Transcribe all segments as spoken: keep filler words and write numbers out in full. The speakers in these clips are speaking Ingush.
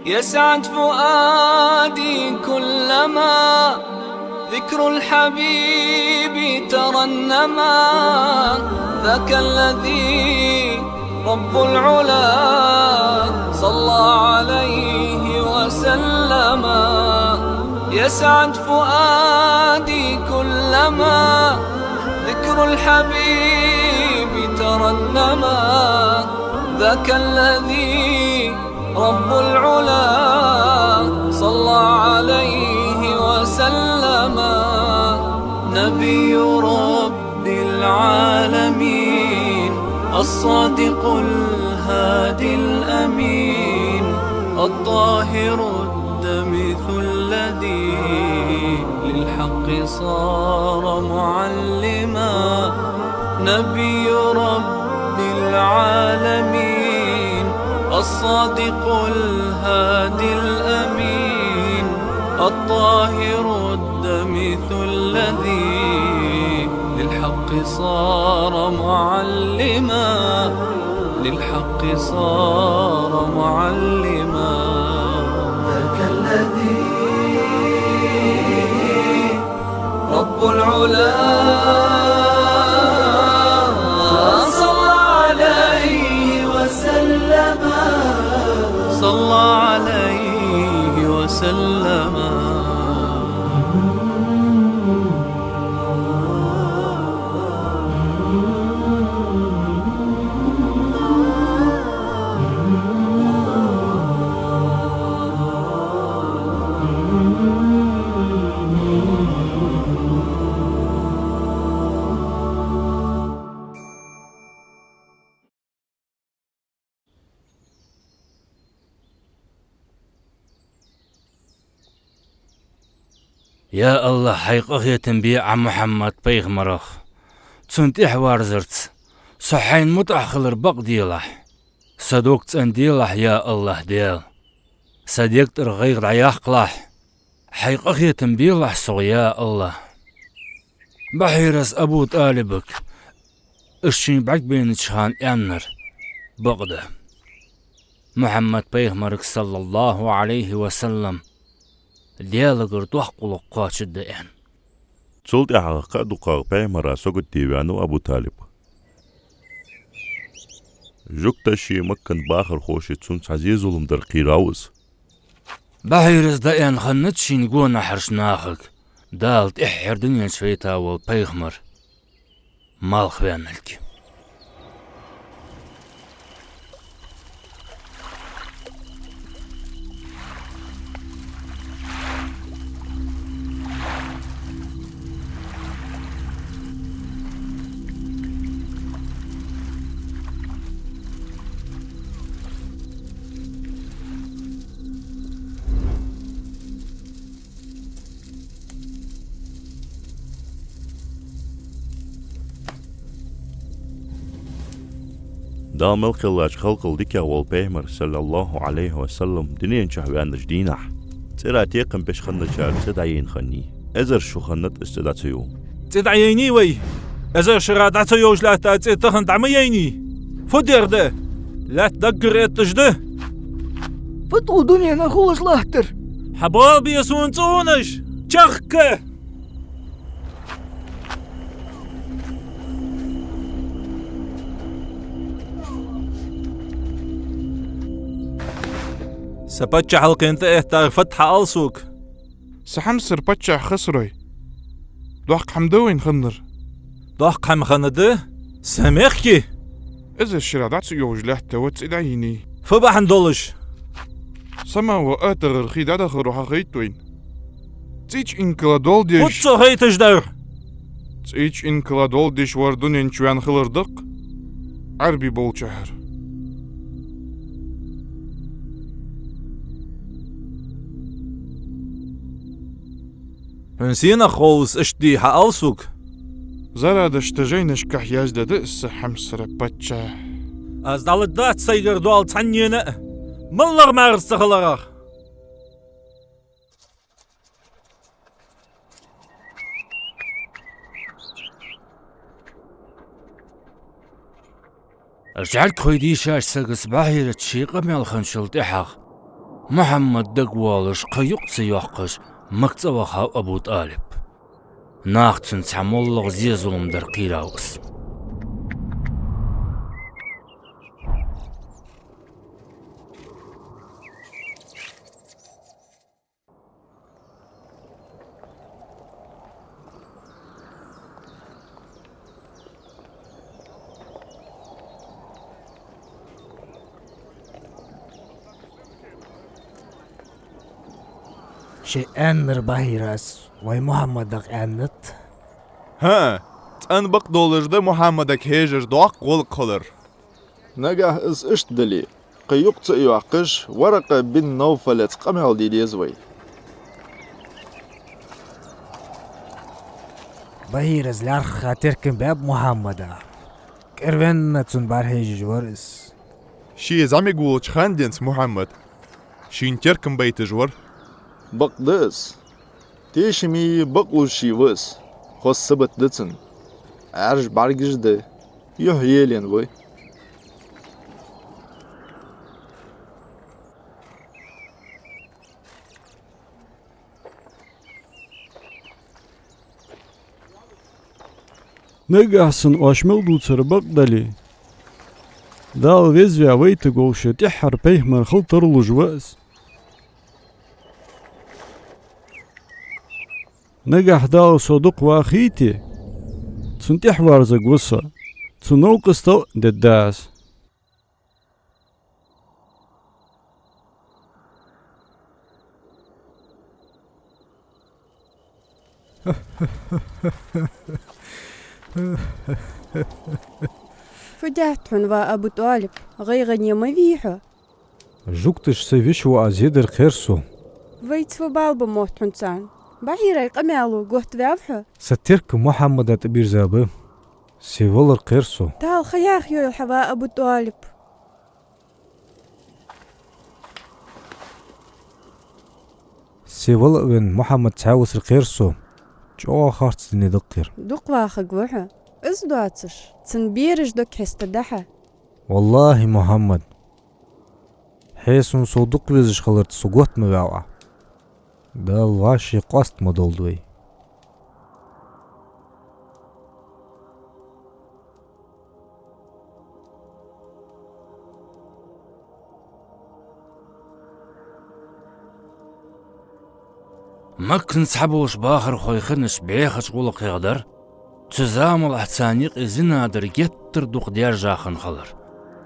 يسعد فؤادي كلما ذكر الحبيب ترنما. ذاك الذي رب العلا صلى عليه وسلم. يسعد فؤادي كلما ذكر الحبيب ترنما. ذاك الذي رب العلا صلى عليه وسلم. نبي رب العالمين، الصادق الهادي الأمين، الطاهر الدمث الذي للحق صار معلما. نبي رب العالمين، الصادق الهادي الأمين، الطاهر الدمث الذي للحق صار معلما، للحق صار معلما. ذاك الذي رب العلا صلى عليه وسلم. صلى عليه وسلم. Я АллахӀ, хьай къахетам бе Ӏа Мухьаммад-пайхамарах, цун тӀехьа верзарца со хьайна мутӀахь хилар бакъ делахь. Са дог цӀенделахь, я АллахӀ Даьла. Са дег тӀара гӀайгӀа дӀаяккхалахь. Хьай къахетам белахь сох, я АллахӀ. Бахьирас Абу ТӀалибага, уж шийна бӀаргабайнача хана, аьннар бакъда. Мухьаммад-пайхамарга, саллаллахӀу Ӏалайхи ва саллам, Даьлагара доккха гӀулакх кхоачаргда аьнна. Цул тӀехьагӀа кхы а дукхагӀа пайхамара саготе ваьннав Абу ТӀалиб. Жугташеи Маккан бахархошеи цунца хьа зе-зулам дар кхийрав из. Бахьирас дӀааьнна хиннад шийна гонахьарча нахага Дала тӀеххьара дунен чу вайта вола пайхамар малхваьнналга. Дала мел кхеллача халкъал дикагӀа вола пайхамар, саллаллахӀу Ӏалайхи ва саллам, дунен чу ваьннача дийнахьа цӀера текхам беш хинначар цӀи дӀаяйна хиннай. Эзар шу хиннад из цӀи дӀа ца йолаш. ЦӀи дӀаяйнай вай? Эзар шера дӀа ца йолаш латта цӀи тахан дӀа ма яйнай. Фу дергда? Лаьтта даггара этташ да? Фу тӀу дуненах хулаш латтар? Хьабоалабе сона цӀонаш! Чехка! Са паччахьалкхен тӀаэттар фуд хьаала сога? Са хьамсара паччахь Хисрой. Доккха хӀама да вайна хиннар? Доккха хӀама хиннад? Са мехка? Эзар шера дӀа ца йолаш лаьтта ва цӀи дӀаяйнай. Фу бахьан долаш? Самава атагӀара хий дӀадахаро хьахайт вайна. ЦӀеча инкала доал деш. Фуд цо хайташ дар? ЦӀеча инкала доал деш вар дунен чу ваьнна хилар да-кх Ӏарбий болчахьара. Хьона сенах ховш иштта дий хьаала сога? Зарадашта жайнашкахь яздаь да из са хьамсара паччахь. Аз дӀаладац сайгара доал цхьаннена а, маллагӀа марза ца хиларах. ЖӀаргхой дийшача сагаца Бахьират ший къамаьл хинначул тӀехьагӀа Мухьаммад дагавоалаш кхы юкъ ца йоаккхаш, Макка цӀавахав Абу ТӀалиб. Наха цунна цхьа моллагӀа зе-зулам дар кхийрав из. Ший аьннар, Бахьира, аз вай Мухьаммадага аьннад. ХӀаа, цӀена бакъдолаш да Мухьаммадага хьежаш доккха гӀулакх хилар. Нагахь из иштта дале, кхы юкъ ца йоаккхаш, Варакъа бин Навфалаца къамаьл де деза вай. Бахьира, из лаьрххӀа теркам баьб Мухьаммада. КӀирвенна цунна бӀарахьежаш вар из. Ше зӀамига волча хана денз Мухьаммад шийна теркам байташ вар. Бакъда из. Тешаме, бакълувш ва из. Хоза сибат да цун. Ӏаьржа бӀаргаш да. Юхь елаенна ва. Нагахь санна оаш мел дувцар бакъ дале, Дала веза ваь вайтаргволаш тӀеххьара пайхамар хила тарлуш ва из. Нагахь Дала со дукха вахийте, цунна тӀехьавоарзаргва со, цун новкъостал а дергда аз. Фу даьд хьона, ва Абу ТӀалиб, гӀайгӀане ма вий хьо? Жугташа сай веший воӀа зе дар кхер сона. Вайца фу бала ба мотт хьона царна? Бахьирай къамаьло готваьв хьо? Са теркам Мухьаммада тӀабирзаб. Сай валар кхер сона. Дала ха яхайойла хьа, ва Абу ТӀалиб. Сай вала а венна, Мухьаммад цхьаь висар кхер сона. ЧӀоагӀа харц дина да-кх ер. Дукха вахаргва хьо. Из доацаш, цун бераш дог хьестаргда хьа. ВаллахӀи, Мухьаммад, хье сона сов дукха везаш хиларца со готта ма ваьв Ӏа. Дала вӀаший къоаста ма долда вай. Маккан цхьаболча бахархой хиннача бӀехача гӀулакхех дар цу замалахь царна юкъе зина дар геттара дукха даьржа хинна хилар.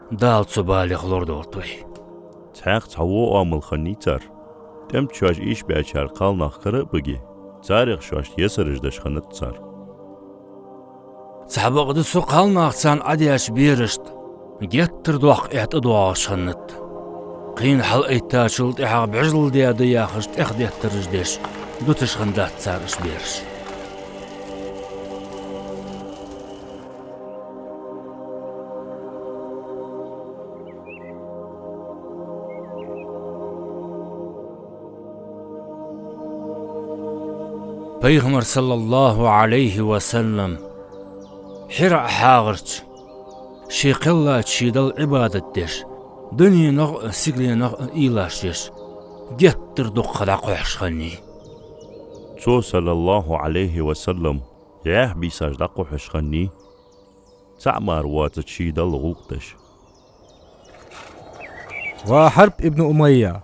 Дала цу балех лорадолда вай. Цхьаькха цхьа во оамал хиннай цар. ТӀем чу шоаш ийшабаьчар кхалнах кара а баге, царех шоашта есараш деш хиннад цар. Цхьабакъда цу кхалнаха царна Ӏодеча берашта геттара доккха эхь тӀадоагӀаш хиннад. Кхийна хьалъайттачул тӀехьагӀа бӀежал даь да яхаш тӀехдеттараш деш, дуташ хиннадац цар уж бераш. Пайхамар, саллаллахӀу Ӏалайхи ва саллам, ХьираӀ хьагӀарча, ше кхеллача ший Далла Ӏибадат деш, дуненах а, сигаленах а уйлаш еш, геттара дукха дӀакхухьаш хиннай. Цо, саллаллахӀу Ӏалайхи ва саллам, яхь бийсаш дӀакхухьаш хиннай, цаӀ мара воацача ший Далла гӀулакх деш. Ва Хьарб ибн Умайя,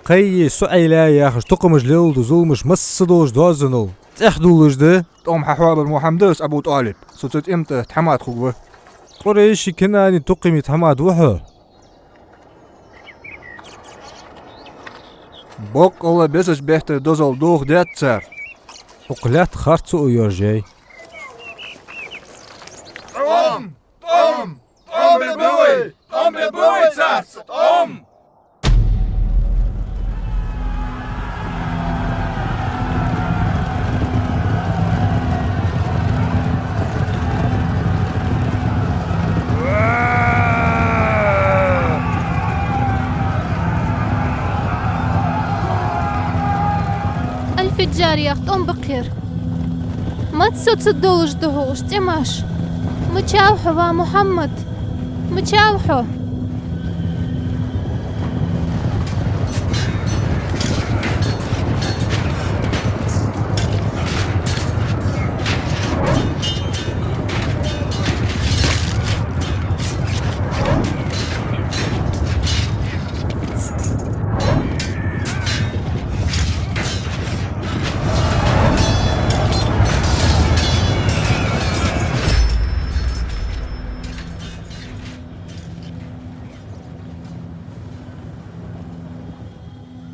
кхайи СуӀайла яхаш тукхамаш лелалду зуламаш массадолаш доазонал цӀехдувлаш да. ТӀом хьахьоабар мо хӀама да из, Абу ТӀалиб, со цу тӀема тӀа тхьамада хургва. Къурайши, Кинани тукхаме тхьамада ва хьо. Боккъала бесача бетта дозал дохадаьд цар. Укх лаьтта харцо а йоаржаяьй. ТӀом! ТӀом! ТӀом бергба вай! ТӀом бергба вай царца! ТӀом! Аль-Фиджар яха тӀом ба-кх ер. Маца соцаргдолаш да хьогӀ уж тӀемаш? Мичав хьо, ва Мухьаммад? Мичав хьо?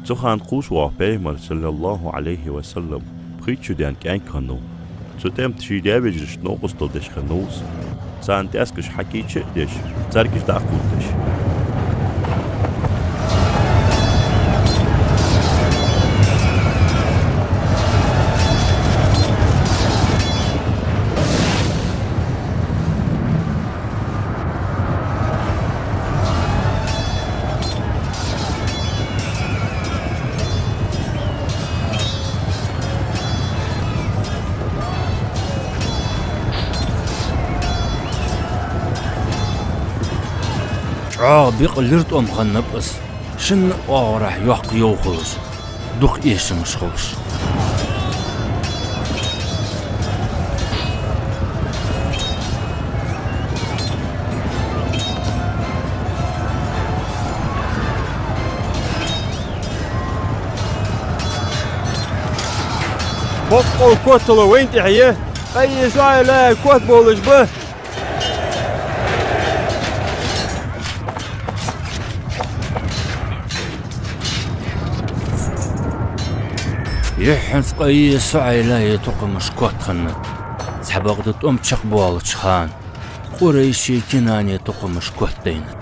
Цу хана кхувш воагӀа Пайхамар, саллаллахӀу Ӏалайхи ва саллам, пхийтта шу даьнна кӀаьнк хиннав. Цу тӀема тӀа ший даь-вежарашта новкъостал деш хиннав из. Царна тӀаьскаш хьакийча а деш, царгаш дӀа а кхувдаш. ЧӀоагӀа бекъа лир тӀом хиннаб из, шинна а оагӀорахьа йоккха йов хулаш, дукха эшамаш хулаш. Бокъонца коттало вайна тӀехьа я, къайи шоайла котбовлаш ба. Юххьанца къайи шоайла тукхамаш котхиннад. Цхьабакъда тӀом чакхбоалача хана Къурайши Кинани тукхамаш котдайнад.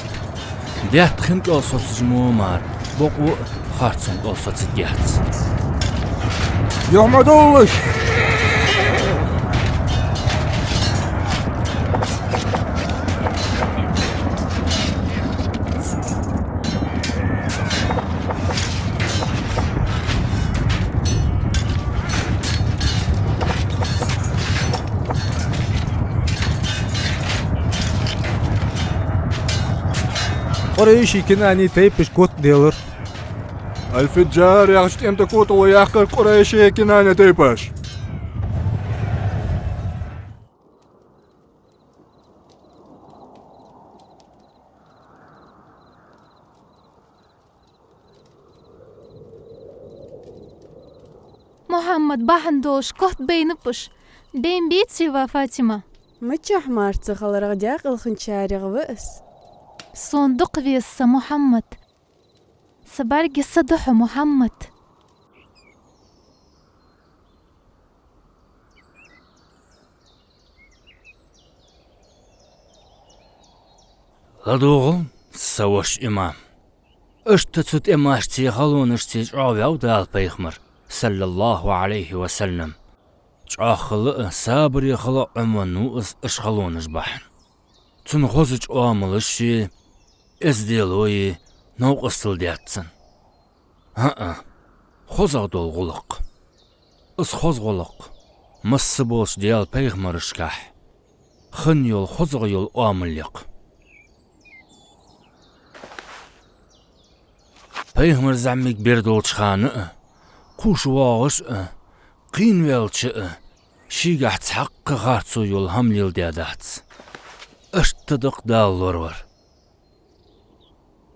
Даьтта хин кӀал соцаш мо мара, бокъо а харцон кӀал соцаргьяц. Юхь ма довлалаш! Къурайши Кинани тайпаш котделар. Аль-Фиджар яхача тӀема тӀа котало яьккхар Къурайши Кинани тайпаш. Мухьаммад бахьан долаш котбайнаб уж. Бейн беций, ва Фатима? Мичахьа мара ца хиларах даькъалхинчарех ва из. Сона дукха веза са Мухьаммад. Са бӀарга са духьа, Мухьаммад. ЛадувгӀал, са воша имам. Иштта цу тӀемашцеи халонашцеи чӀоагӀваьв Дала Пайхамар, саллаллахӀу Ӏалайхи ва саллам. ЧӀоагӀа хила а, сабаре хила а Ӏомавеннав из уж халонаш бахьан. Цун хозача оамалаши эзделои новкъостал даьд цунна. ХӀаа, хозагӀа дола гӀулакх. Из хоза гӀулакх масса болча Даьла пайхамарашкахь хинна йола хозагӀа йола оамал я-кх. Пайхамар зӀамига бер долча хана а, кхувш воагӀаш а, кхийна ваьлча а, шийгахь цхьаккха харцо йола хӀама леладаь дац. Иштта да-кх Дала лоравар.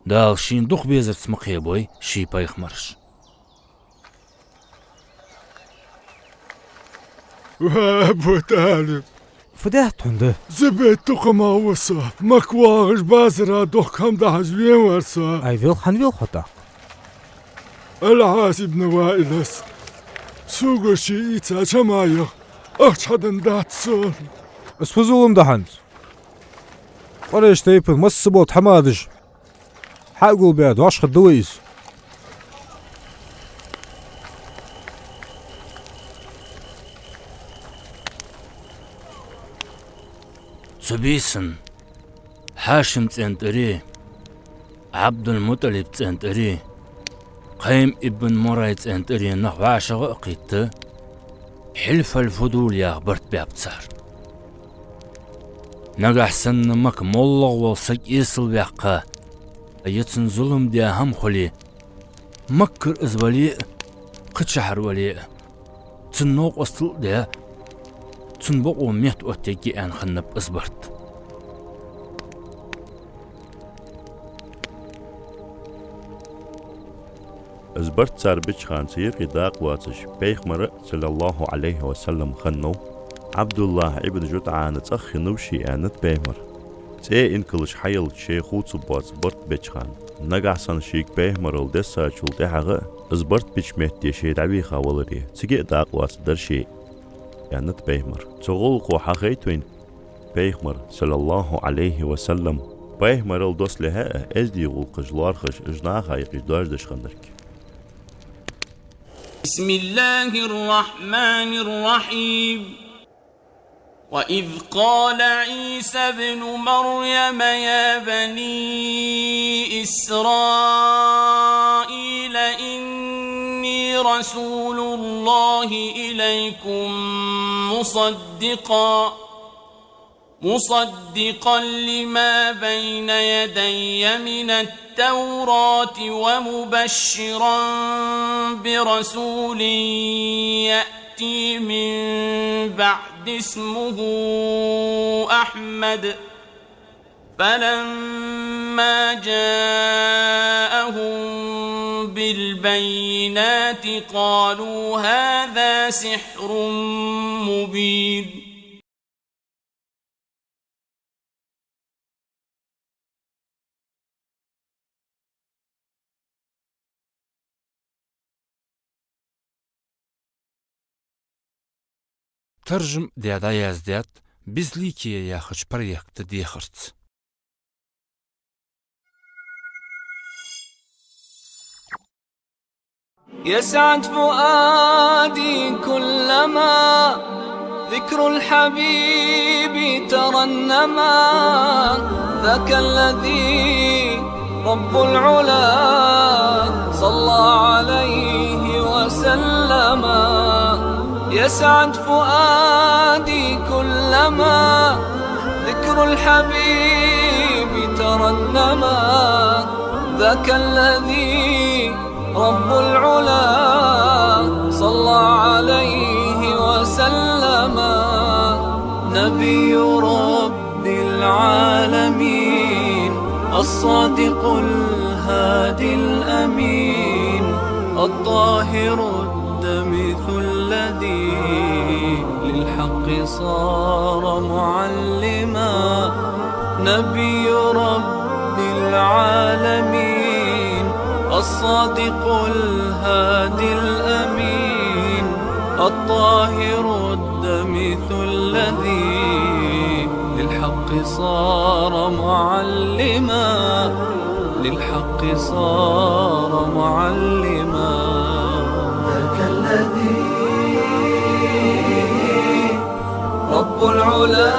Дала шийна дукха безарца ма кхебой ший пайхамараш. Ва Абу ТӀалиб! Фу даьд хьона, да? Зубайра тукхамах ва со. Макка воагӀаш базара дохка хӀама дахьаш вена вар со. Ай, велха, хӀана велха хьо тӀаккха? Аль-Ӏас ибн Ваилас сога ше ийцача хӀамаех ахча хьаденна дац сона. Из фу зулам да хьона? Къурайш тайпан масса бола тхьамадаш хьагулбаь, дош хадда вай из. Цу бийсан Хьашим цӀен тӀари, Ӏабдул-МутӀалиб цӀен тӀари, Кхайм ибн Мурра цӀен тӀари нах вӀашагӀа а кхийтта, Хьилф аль-Фудул яха барт баьб цар. Нагахь санна Макка моллагӀа вола саг эсала ваьккха, е цунна зулам даь хӀама хуле, Маккара из вале а, кхычахьара вале а, цунна новкъостал а даь, цунна бокъо меттаоттаергья аьнна хиннаб из барт. Из барт цар бича хана цу юкъе дакъа воацаш, пайхамара, саллаллахӀу Ӏалайхи ва саллам, хиннав, Ӏабдуллахь ибн ЖутӀана цӀагӀа хиннав ше, аьннад пайхамара. ЦӀен инкалаш хьаяллача шоай хувцаргбоаца барт беча хана. Нагахь санна шийга пайхамарал дессачул тӀехьагӀа а, из барт бича метте ше дӀавийха валаре, цига а дакъа лоацаргдар ше, аьннад пайхамара. Цу гӀулакхо хьахайт вайна пайхамар, саллаллахӀу Ӏалайхи ва саллам, пайхамарал доссалехьа а эздий гӀулакхаш лоархӀаш, уж наха юкъе доаржадеш хиннарг. بسم الله الرحمن الرحيم. وإذ قال عيسى ابن مريم يا بني إسرائيل إني رسول الله إليكم مصدقا مصدقا لما بين يدي من التوراة ومبشرا برسول يأتي من بعد اسمه أحمد. فلما جاءهم بالبينات قالوا هذا سحر مبين. Таржам даь дӀаяздаьд «Безликие» яхача проекта дехарца. يسعد فؤادي كلما ذكر الحبيب ترنما. ذاك الذي رب العلا صلى عليه وسلم. يسعد فؤادي كلما ذكر الحبيب ترنما. ذاك الذي رب العلا صلى عليه وسلم. نبي رب العالمين، الصادق الهادي الأمين، الطاهر الدمث الذي للحق صار معلما. نبي رب العالمين، الصادق الهادي الأمين، الطاهر الدمث الذي للحق صار معلما، للحق صار معلما. ذاك الذي رب العلا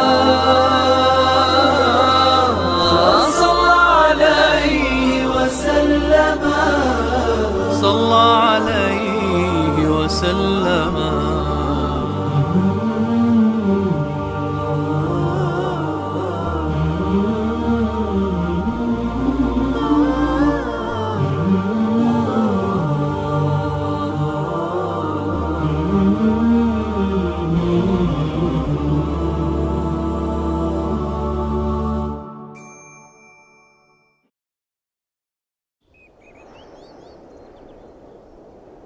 صلى عليه وسلم. صلى عليه وسلم.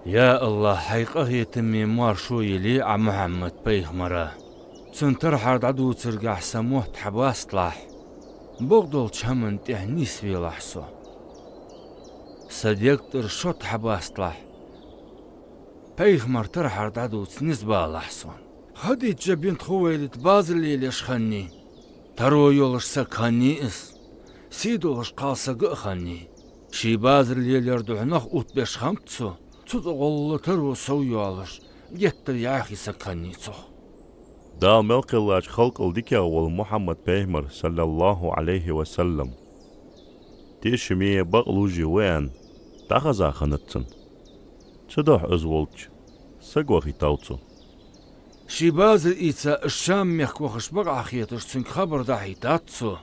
Я АллахӀ, Хьай къахетаме маршо яле Ӏа Мухьаммад-пайхамара. Цун тархьар дӀадувцаргахьа са мотт хьабасталахь, бакъдолча хӀаман тӀехьа нийсвелахь со. Са дег тӀара шод хьабасталахь, пайхамара тархьар дӀадувца низ балалахь сона. Хадиджа бинт Хувайлид базар лелаеш хиннай. Таро йолаш саг хиннай из, сий долаш кхалсаг а хиннай. Ший базар лелаярах духьа нах оттабеш хиннаб цо, цу тӀа гӀолла таро сов йоалаш, геттара яхий саг хиннай цох. Дала мел кхеллача халкъал дикагӀа вола Мухьаммад-пайхамар, саллаллахӀу Ӏалайхи ва саллам, тешаме, бакълувше ва аьнна, дӀахеза хиннад цунна. Цудухьа из волча саг вахийтав цо. Ший базар ийца Шам мехка вахаш бакъахьа хеташ, цунга хабар дӀахьийтад цо.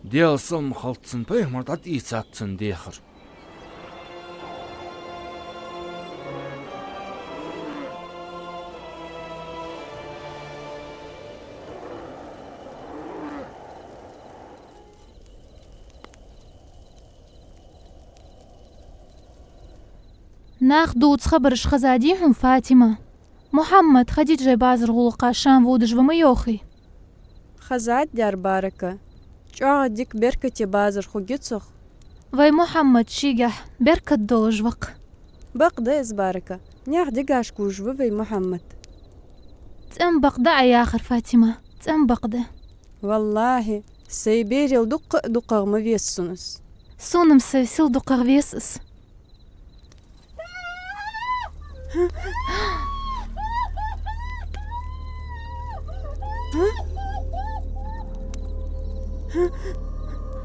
Даьла салам хилда цунна, пайхамар дӀатӀаийцад цунна дехар. Наха дувца хабараш хезадий хьона, Фатима? Мухьаммад Хадиджай базар гӀулакха Шам водаш ва ма йоахий? Хезад, даьра барака. ЧӀоагӀа дика беркате базар хургья цох. Вай Мухьаммад шийгахь беркат долаш ва-кх. Бакъда из, Барака. Наьха дегашка гуш ва вай Мухьаммад. ЦӀен бакъда Ӏа яхар, Фатима, цӀен бакъда. Валлахьи, сай берал дукха а дукхагӀа ма веза сона из. Сона-м сай сел дукхагӀа веза из.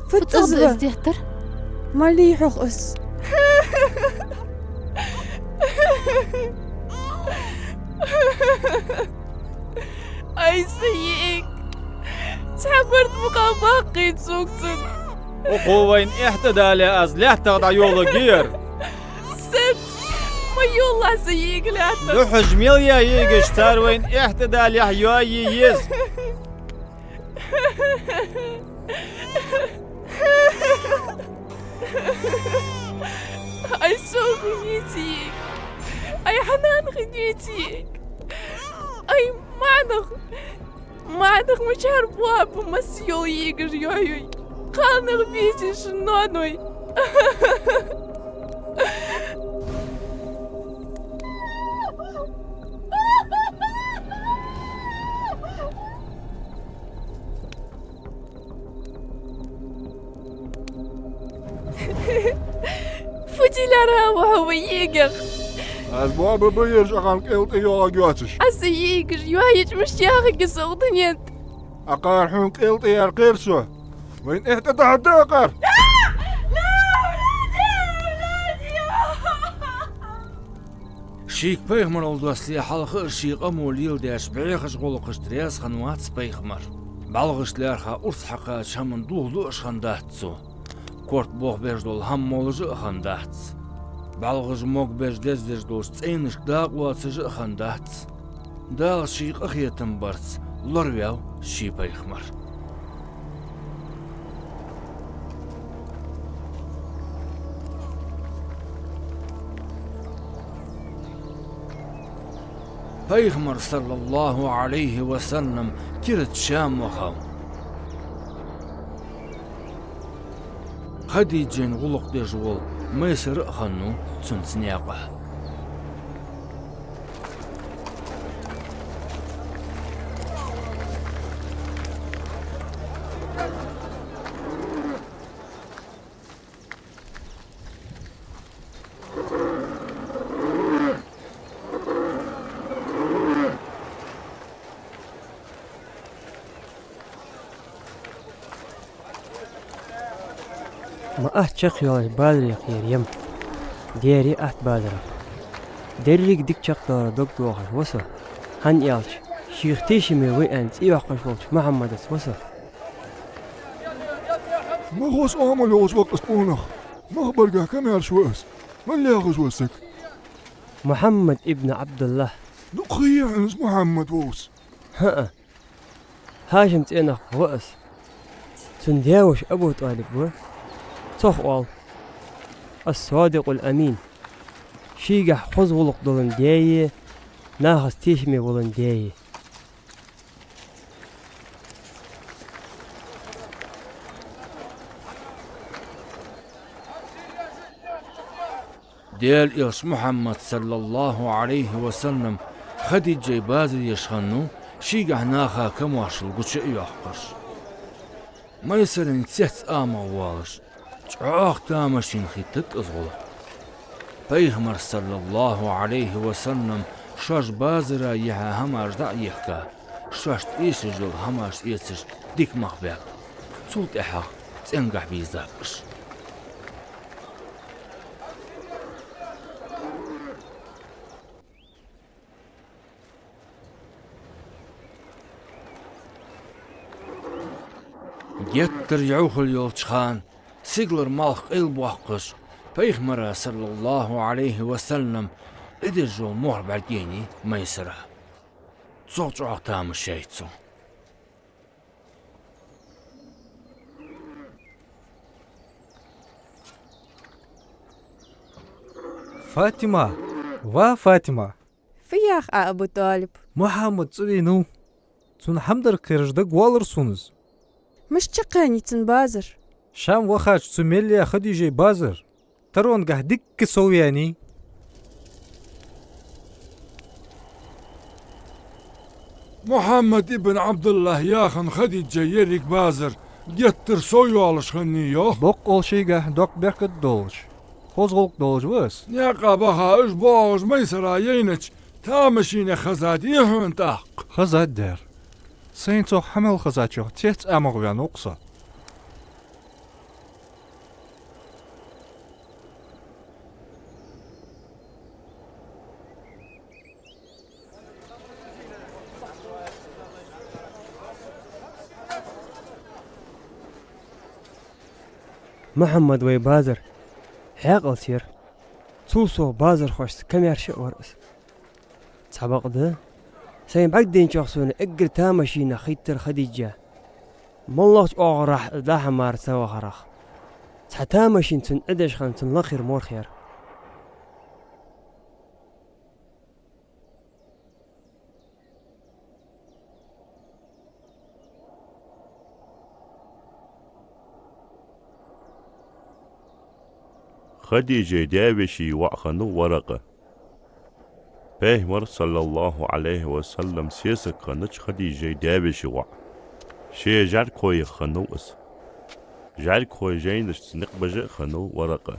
Фу цӀа да из деттар? Малий хьох из? Ай, са йиӀиг! Цхьа барт мукъагӀа баккхий сога цун. Укхо вайна эхь тӀадале, аз лаьттах дӀайола гер. Сац, ма йолалахь са йиӀиг лаьттах. Духхьаш мел я йиӀигаш, цар вайна эхь тӀадалехь йоае еза. Ай, сога хиннай са йиӀиг. Ай, хьа нанна хиннай са йиӀиг. Ай, маӀа нах. МаӀа нах, мичара боаб масса йола йиӀигаш йоаюй. Кхалнах бийцай шун ноаной. Фу ди лаьрхӀа ва хьо вай йиӀигах? Аз боабергба ераш акхарна кӀел тӀайоагӀаргйоацаш. Аз са йиӀигаш йоайича мишта яхаргья со укх дунен тӀа? Акхар хьона кӀел тӀаяьр кхер со. Вайна эхь тӀадахьаргда акхар. Шийга пайхамарал доссале хьалха а ший къамо леладеш бӀехача гӀулакхашта раьза хиннавац пайхамар. БӀалгӀашта лаьрхӀа урс хьакхача хӀаман дулх луаш хиннадац цо. Корта бохабеш дола хӀама молаш а хиннадац. БӀалгӀаш могабеш, дездеш долча цӀенашка дакъа лоацаш а хиннадац. Дала ший къахетам барца лораваьв ший пайхамар. Пайхамар, саллаллахӀу Ӏалайхи ва саллам, кираца Шам вахав. Хадиджайна гӀулакх деш вола Майсара а хиннав цунца наькъа. Ма атта чакхйоалаш базаре кхера ям. Дера атта базарах. Деррига дика чакхдалара дог доахаш ва со, хӀана аьлча шийх тешаме ва аьнна цӀи йоаккхаш волча Мухьаммадаца ва со. Мах ва из оамал йолаш ва-кх из къонах? Мах баргахь камаьрша ва из? Мала яхаш ва из саг? Мухьаммад ибн Ӏабдуллахь. Дукха хиннай хьона из Мухьаммад вовз? ХӀаа. ХӀашима цӀенах ва из. Цун даь-воша Абу ТӀалиб ва. Цох оал Ас-Садикъул Амин. Шийгахь хоза гӀулакх долан даьи, нахаца тешаме волан даьи. Даьла Элча Мухьаммад, саллаллахӀу Ӏалайхи ва саллам, Хадиджай базар еш хиннав, шийгахь наха камоаршал гуча а йоаккхаш. Майсарайна цецваьнна воалаш, чӀоагӀа тамашийна хетар-кх из гӀулакх. Пайхамар, саллаллахӀу Ӏалайхи ва саллам, шоаш базара йихьа хӀамаш дӀа а йихка, шоашта эшаш йола хӀамаш эцаш дика мах баьб. Цул тӀехьагӀа цӀенгахьа бийзаб уж. Геттара йӀовхал йолча хана, сигалара малх къайлабоаккхаш, Пайхамара, саллаллахӀу Ӏалайхи ва саллам, Ӏи деш йола мохь бӀаргайайнай Майсара. Цох чӀоагӀа тамаш яьй цунна. Фатима! Ва Фатима! Фу йоах Ӏа, Абу ТӀалиб? Мухьаммад цӀавенав. Цун хӀама дар кхераш дагавоалар сона из. Мишта чакхъяьннай цун базар? Шам вахача цу мел яь Хадижай базар таронагахьа дикка совъяьннай. Мухьаммад ибн Ӏабдуллахь яхаш Хадижай еррига базар геттара совйоалаш хиннай йоах. Боккъал шийгахьа доккха беркат долаш, хоза гӀулакх долаш ва из. Наькъа баха уж боагӀаш Майсара яйнача тамашийна хезадий хьона тӀаккха? Хезад дера. Сайна цох хьа мел хезачох цецамагӀа ваьннав-кх со. Мухьаммад вай базар хьаькъалца яр. Цул совгӀа базархошца камаьрша а вар из. Цхьабакъда, сайна бӀаргадайначох сона эггара тамашийна хийттар Хадижа. МоллагӀча оагӀорахьа из дӀа-хьа мара ца вахарах, цхьа тамашийна цунна Ӏи деш хинна цун лакхера морх яр. Хадижай даь-веший воӀ хиннав Варакъа. Пайхамара, саллаллахӀу Ӏалайхи ва саллам, сесаг хиннача Хадижай даь-веший воӀ. Ший жӀаргахой хиннав из. ЖӀаргахой жайнашца никъ беш а хиннав Варакъа.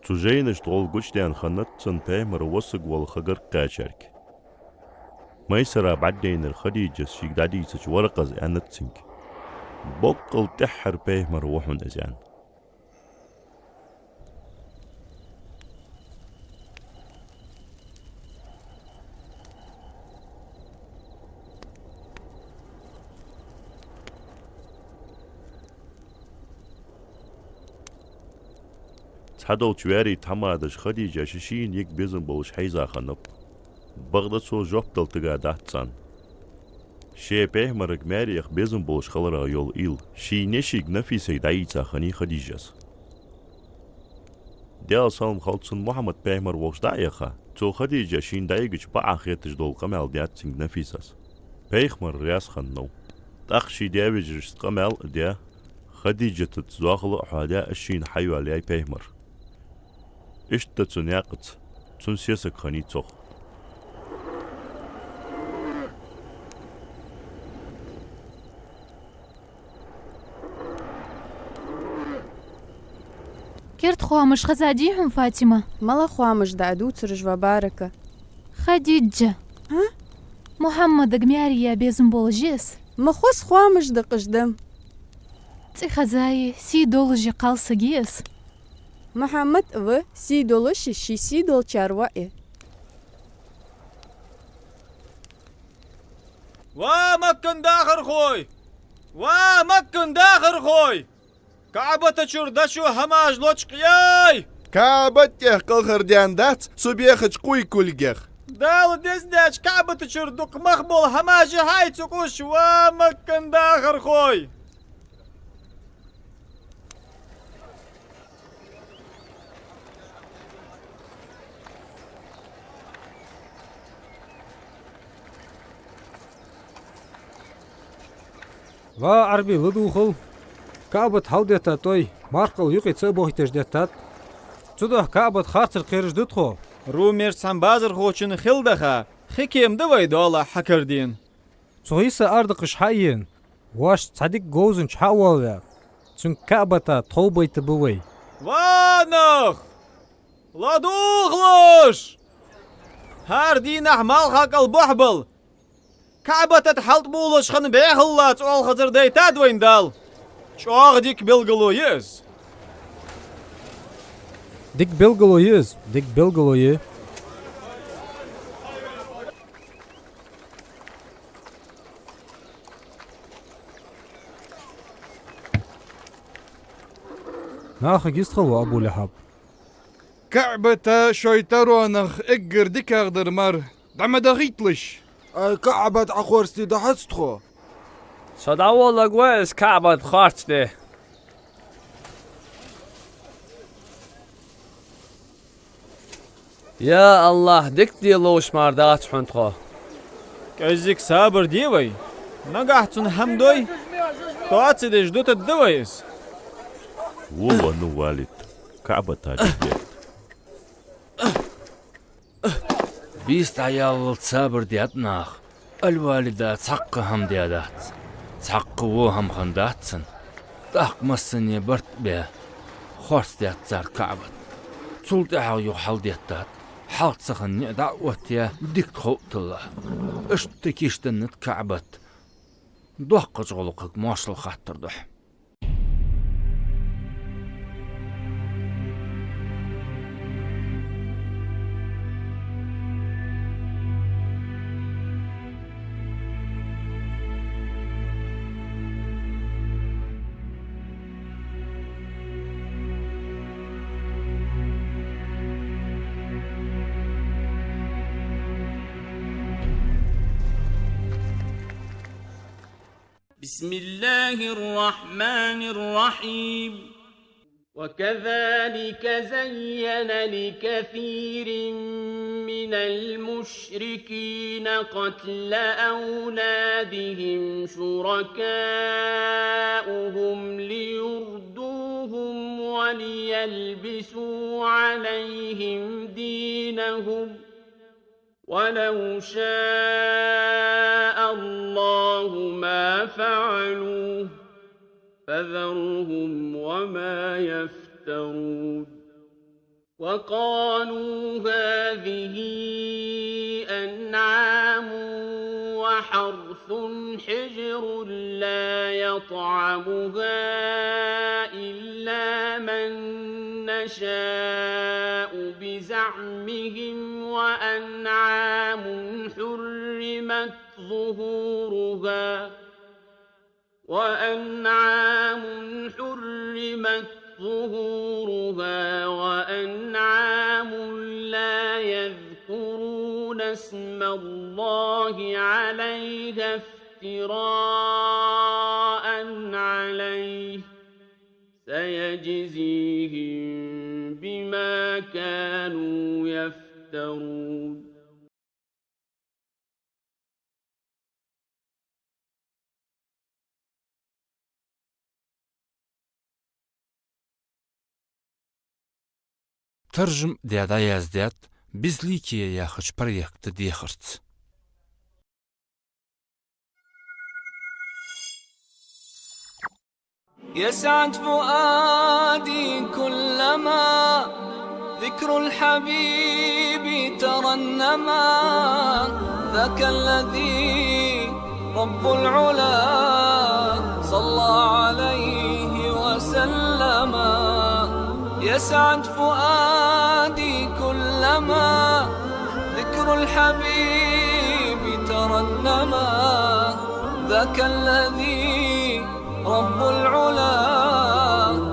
Цу жайнашта гӀолла гучадаьнна хиннад цунна Пайхамар васаг вола хагар кхаьчарг. Майсара бӀаргадайнар Хадижас шийга дӀадийцача, Варакъас аьннад цунга: «Боккъал тӀеххьара пайхамар ва хьона из», — аьнна. Цхьадолча ваьрий тхьамадаш Хадижа ший-шийна йига безам болаш хьийза хиннаб. Бакъда цо жоп дала тига дац царна. Ший пайхамарга маьре яха безам болаш хиларах йола уйла ший нешийга Нафисайга дӀаийца хиннай Хадижас. Даьла салам хилда цунна, Мухьаммад пайхамар волча дӀа а яха, цо Хадижа шийна дӀайигача бакъахьа хеташ дола къамаьл даьд цунга Нафисас. Пайхамар раьза хиннав. ТӀаккха ший даь-вежарашца къамаьл а даь, Хадижатаца доахал а хьоадаь, из шийна хьайоалаяьй пайхамар. Иштта цу наькъаца цун сесаг хиннай цох. Керда хоамаш хезадий хьона, Фатима? Малагӏа хоамаш да Ӏа дувцараш, ва Барака? Хадижа. А? Мухьаммадага маьре яха безам болаш я из. Ма хоза хоамаш да-кх уж, дам. ЦӀи хеза я, сий долаш я, кхалсаг я из. Мухьаммад ва сий долаш а, ший сий долчар воӀ я. Ва Маккан дахархой! Ва Маккан дахархой! КаӀбата чура дошо хӀамаш лочкъаяй! КаӀбат тӀа кхалхар даьннадац цу бехача къуй кулгех. Дала деза даьча КаӀбата чура дукха мах бола хӀамаш я хьай цу къуш, ва Маккан дахархой! Ва Ӏарбий, ладувгӀал! КаӀбат хьалдеттад тхо, марха кӀал юкъе ца а бохийташ деттад. Цудухьа КаӀбат харцар кхераш да тхо. Румерча цхьан базархочун хил даха, хи кема да вай доалахьа хьакардена. Цу гӀийса арадаккхаш хьаена, воашта цхьа дика говзанча хьа а воалаваь, цунга КаӀбата тхов байта ба вай. Ва нах! ЛадувгӀалаш! ХӀара дийнахьа малха кӀал бохьабала, КаӀбата тӀа хьалтӀабувлаш хинна бӀехалла цӀолхазар дайтад вайна Дала. ЧӀоагӀа дика белгало я из. Дика белгало я из, дика белгало я. Нахага йистхила, ва Абу-Лахьаб. КаӀбата шоай таронах эггара дикагӀа дар мара. ДӀа ма дахийталаш. Ай, КаӀбат Ӏохорзийте дахьац тхо. Со дӀаволларгва из КаӀбат хорцаде. Я АллахӀ, дика де ловш мара дац хьона тхо. КӀеззига сабар де вай. Нагахьа цунна хӀама дой, тоаца деш дутаргда вай из. Валид, КаӀбата дика детт. Бийса дӀаяллалца сабар детт наха. Аль-Валида цхьаккха хӀама даь дац, цхьаккха во хӀама хиннадац цунна. ТӀаккха массане барт а баь, хорца детт цар КаӀбат. Цул тӀехьагӀа юха хьалдеттад, хьалха ца хинна ниӀ дӀа а оттаяь, дика тхов а тилла. Иштта кийчденнад КаӀбат доккхача гӀулакхага моаршал хаттара духьа. بسم الله الرحمن الرحيم. وكذلك زين لكثير من المشركين قتل أولادهم شركاؤهم ليردوهم وليلبسوا عليهم دينهم، ولو شاء الله ما فعلوه، فذرهم وما يفترون. وقالوا هذه أنعام وحرث حجر لا يطعمها إلا من نشاء بزعمهم وأنعام حرمت ظهورها وأنعام حرمت ظهورها وأنعام لا يذكرون اسم الله عليها افتراء عليه، سيجزيهم بما كانوا يفترون. Таржам даь дӀаяздаьд «Безликие» яхача проекта дехарца. يسعد فؤادي كلما ذكر الحبيب ترنما. ذاك الذي رب العلا صلى عليه وسلم. يسعد فؤادي كلما ذكر الحبيب ترنما. ذاك الذي رب العلا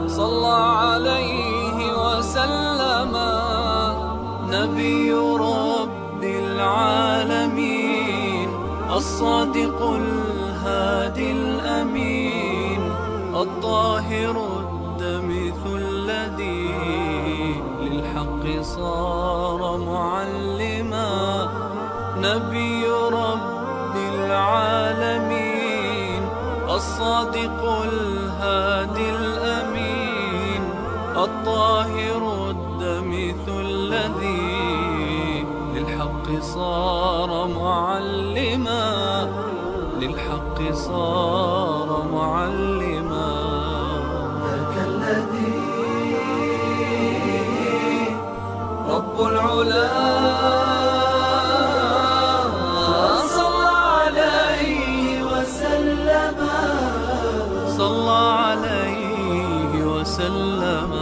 صلى عليه وسلم. نبي رب العالمين، الصادق الهادي الأمين، الطاهر الدمث الذي للحق صار معلما. نبي رب العالمين، الصادق الهادي الأمين، الطاهر الدمث الذي للحق صار معلما، للحق صار معلما. ذاك الذي رب العلا صلى عليه وسلم. صلى عليه وسلم.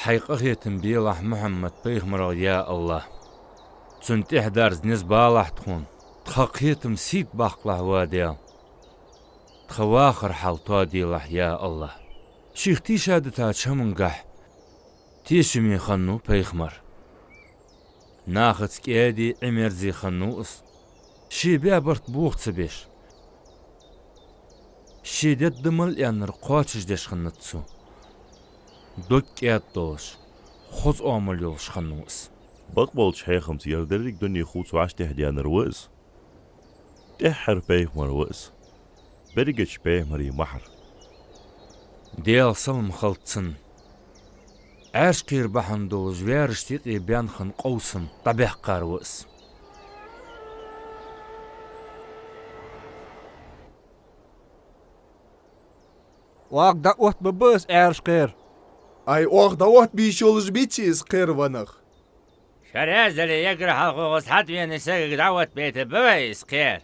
Хьай къахетам белахь Мухьаммад-пайхамарах, я АллахӀ. Цун тӀехьадарца низ балахь тхона. Тха кхетам сийта баккхалахь, ва Даьла. Тха вахара хьал тоаделахь, я АллахӀ. Шийх тийшадитача хӀамангахь тешаме хиннав пайхамар. Нахаца кӀаьди, Ӏимерзе хиннав из. Ше баь барт бохо ца беш, ше дергда мел аьннар кхоачашдеш хиннад цо. Дог кӀаьда долаш, хоза оамал йолаш хиннав из. Бакъболча хьехамца, ер деррига дунен хувцаш тӀехьа даьннар ва из. ТӀеххьара пайхамар ва из. Берригача пайхамарий мухӀар. Даьла салам хилда цунна. Ӏаьржа кхера бахьан долаш ваьрашта юкъе баьнна хинна къовсам дӀабаьккхар ва из. Оаха дӀаоттабергба из Ӏаьржа кхера. Ай, оаха дӀаоттабе йиш йолаш бий-те из кхера, ва нах? Шо раьза дале, эггара хьалха укхаза хьатӀавена сагага дӀаоттабайта ба вай из кхера.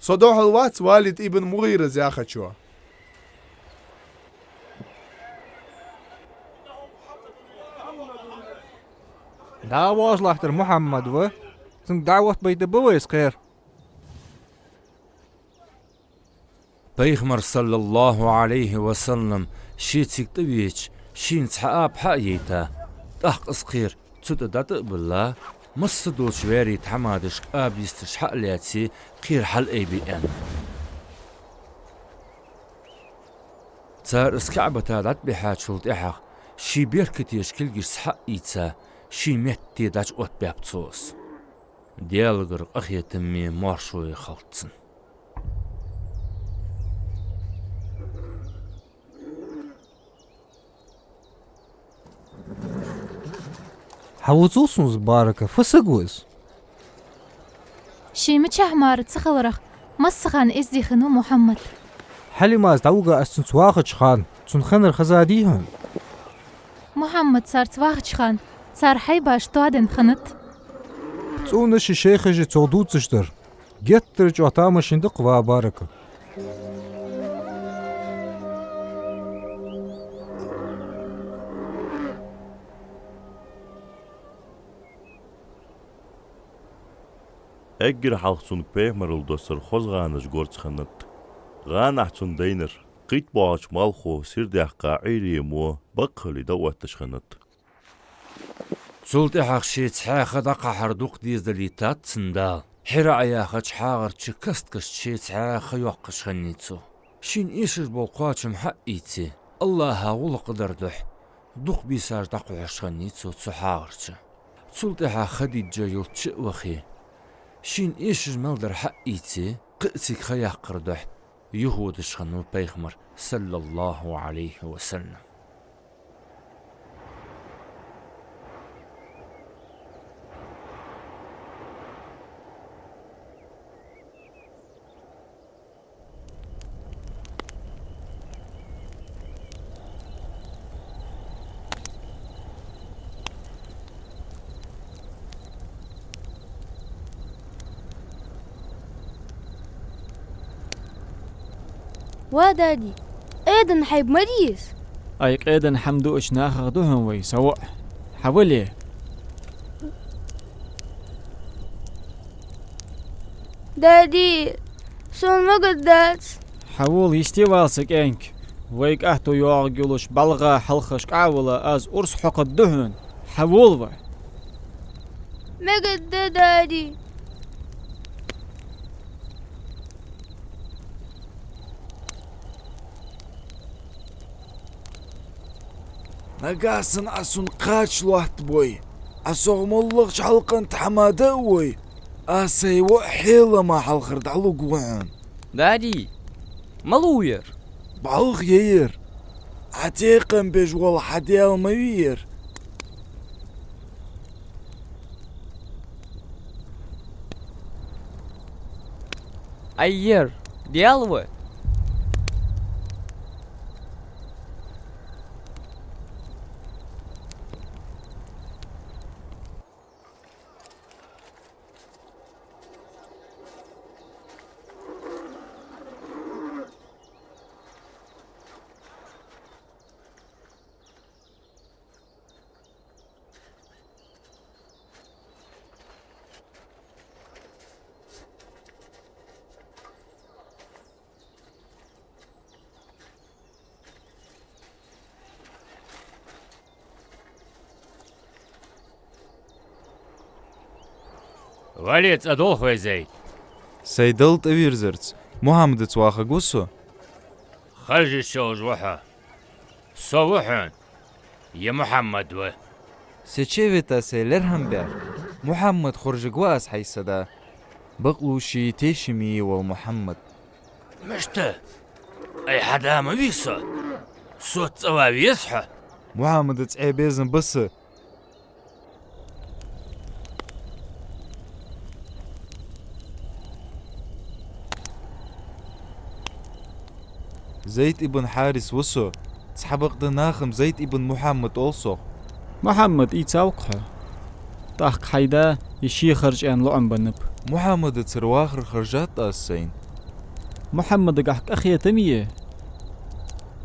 Со духьал вац Валид ибн МугӀирас яхачоа. ДӀа а воаш латтар Мухьаммад ва, цунга дӀаоттабайта ба вай из кхера. Пайхамар, саллаллахӀу Ӏалайхи ва саллам, ше цига тӀавеча, шийна цхьа аба хьа а яйта, тӀаккха из кхера цу тӀа дӀатӀа а биллав, масса долча ваьрий тхьамадашка аба йисташ хьа а лаьце, кхера хьалайбе аьнна. Цар из КаӀбата дӀатӀабихьачул тӀехьагӀа, ший беркатеча кулгашца хьа а ийца, ший метте дӀачуоттабаьб цо из. Даьлагара къахетаме, моаршо а хилда цунна. Хьавоалаве сона из, Барака, фу саг ва из? Ше мичахьа мара ца хиларах, массахана эздий хиннав Мухьаммад. Хьалимас дӀавига аз цунца вахача хана, цунна хиннар хезадий хьона? Мухьаммад царца вахача хана, цар хьайбаш тоаденна хиннад. ЦӀунаша, шоай хьаьший цох дувцаш дар. Геттара чӀоагӀа тамашийна да-кх, ва Барака. Эггара хьалха цунга пайхамарал доссар хоза гӀанаш горца хиннад. ГӀанахьа цунна дайнар, кхийтта боагӀача малхо сийрдаьккха Ӏуйре мо баккхале дӀаотташ хиннад. Цул тӀехьагӀа шеца хьаьха дӀакхахьар дукха дезадалийтад цунна Дала. ХьираӀ яхача хьагӀарча каст-каста шеца хьаьха ха йоаккхаш хиннай цо. Шийна эшаш бола кхоачам хьа а ийце, АллахӀа гӀулакх дар духьа, дукха бийсаш дӀакхухьаш хиннай цо цу хьагӀарча. Цул тӀехьагӀа Хадиджа юлча а вахе, шийна эшаш мел дар хьа а ийце, кхы а цига ха яккхар духьа юхаводаш хиннав пайхамар, саллаллахӀу Ӏалайхи ва саллам. Ва дади, Ӏайден хьайба ма дий из? Ай, Ӏайден хӀама дуача нахах да хьона вай, са воӀ. Хьавоалаве. Дади, сона могаргдац. Хьавола, йисте вала, са кӀаьнк. Вайга аьттув йоагӀаргйолаш бӀалгӀа хьалхашка Ӏовала, аз урс хьокхаргда хьона. Хьавола вай. Мегаргда, дади. Нагахьа санна Ӏа сона кхача лоаттабой, Ӏа сох моллагӀча хьалкъа тӀа хӀама даа а вой, аз сай воӀ Хьелама хьалхара дӀалургва хьона. Дади, малув ер? БӀалгӀа я ер. Ӏа текхам беш вола хьа Даьла ма вий ер. Ай, ер Даьла ва. Вале, цӀадолх, вай Зайд. Сай Далла тӀавирзарца, Мухьаммадаца вахаргва со. Харжа йиш йолаш ва хьо. Со ва хьона, е Мухьаммад ва? Се чу а вита сай лерхӀам баьр, Мухьаммад хоржаргва аз, хьай са да. Бакълувшеи тешаме вола Мухьаммад. Мишта? Ай, хьа да ма вий со. Соца цӀавала веза хьо. Мухьаммадаца Ӏе безам ба са. Зайд ибн Хьарис ва со. Цхьабакъда нахам Зайд ибн Мухьаммад оал сох. Мухьаммад ийцав-кх хьо. ТӀаккха хьай да из ше харжа аьнна лоӀам беннаб. Мухьаммадацара вахар харжад аз сайна. Мухьаммадагахьа къахетам е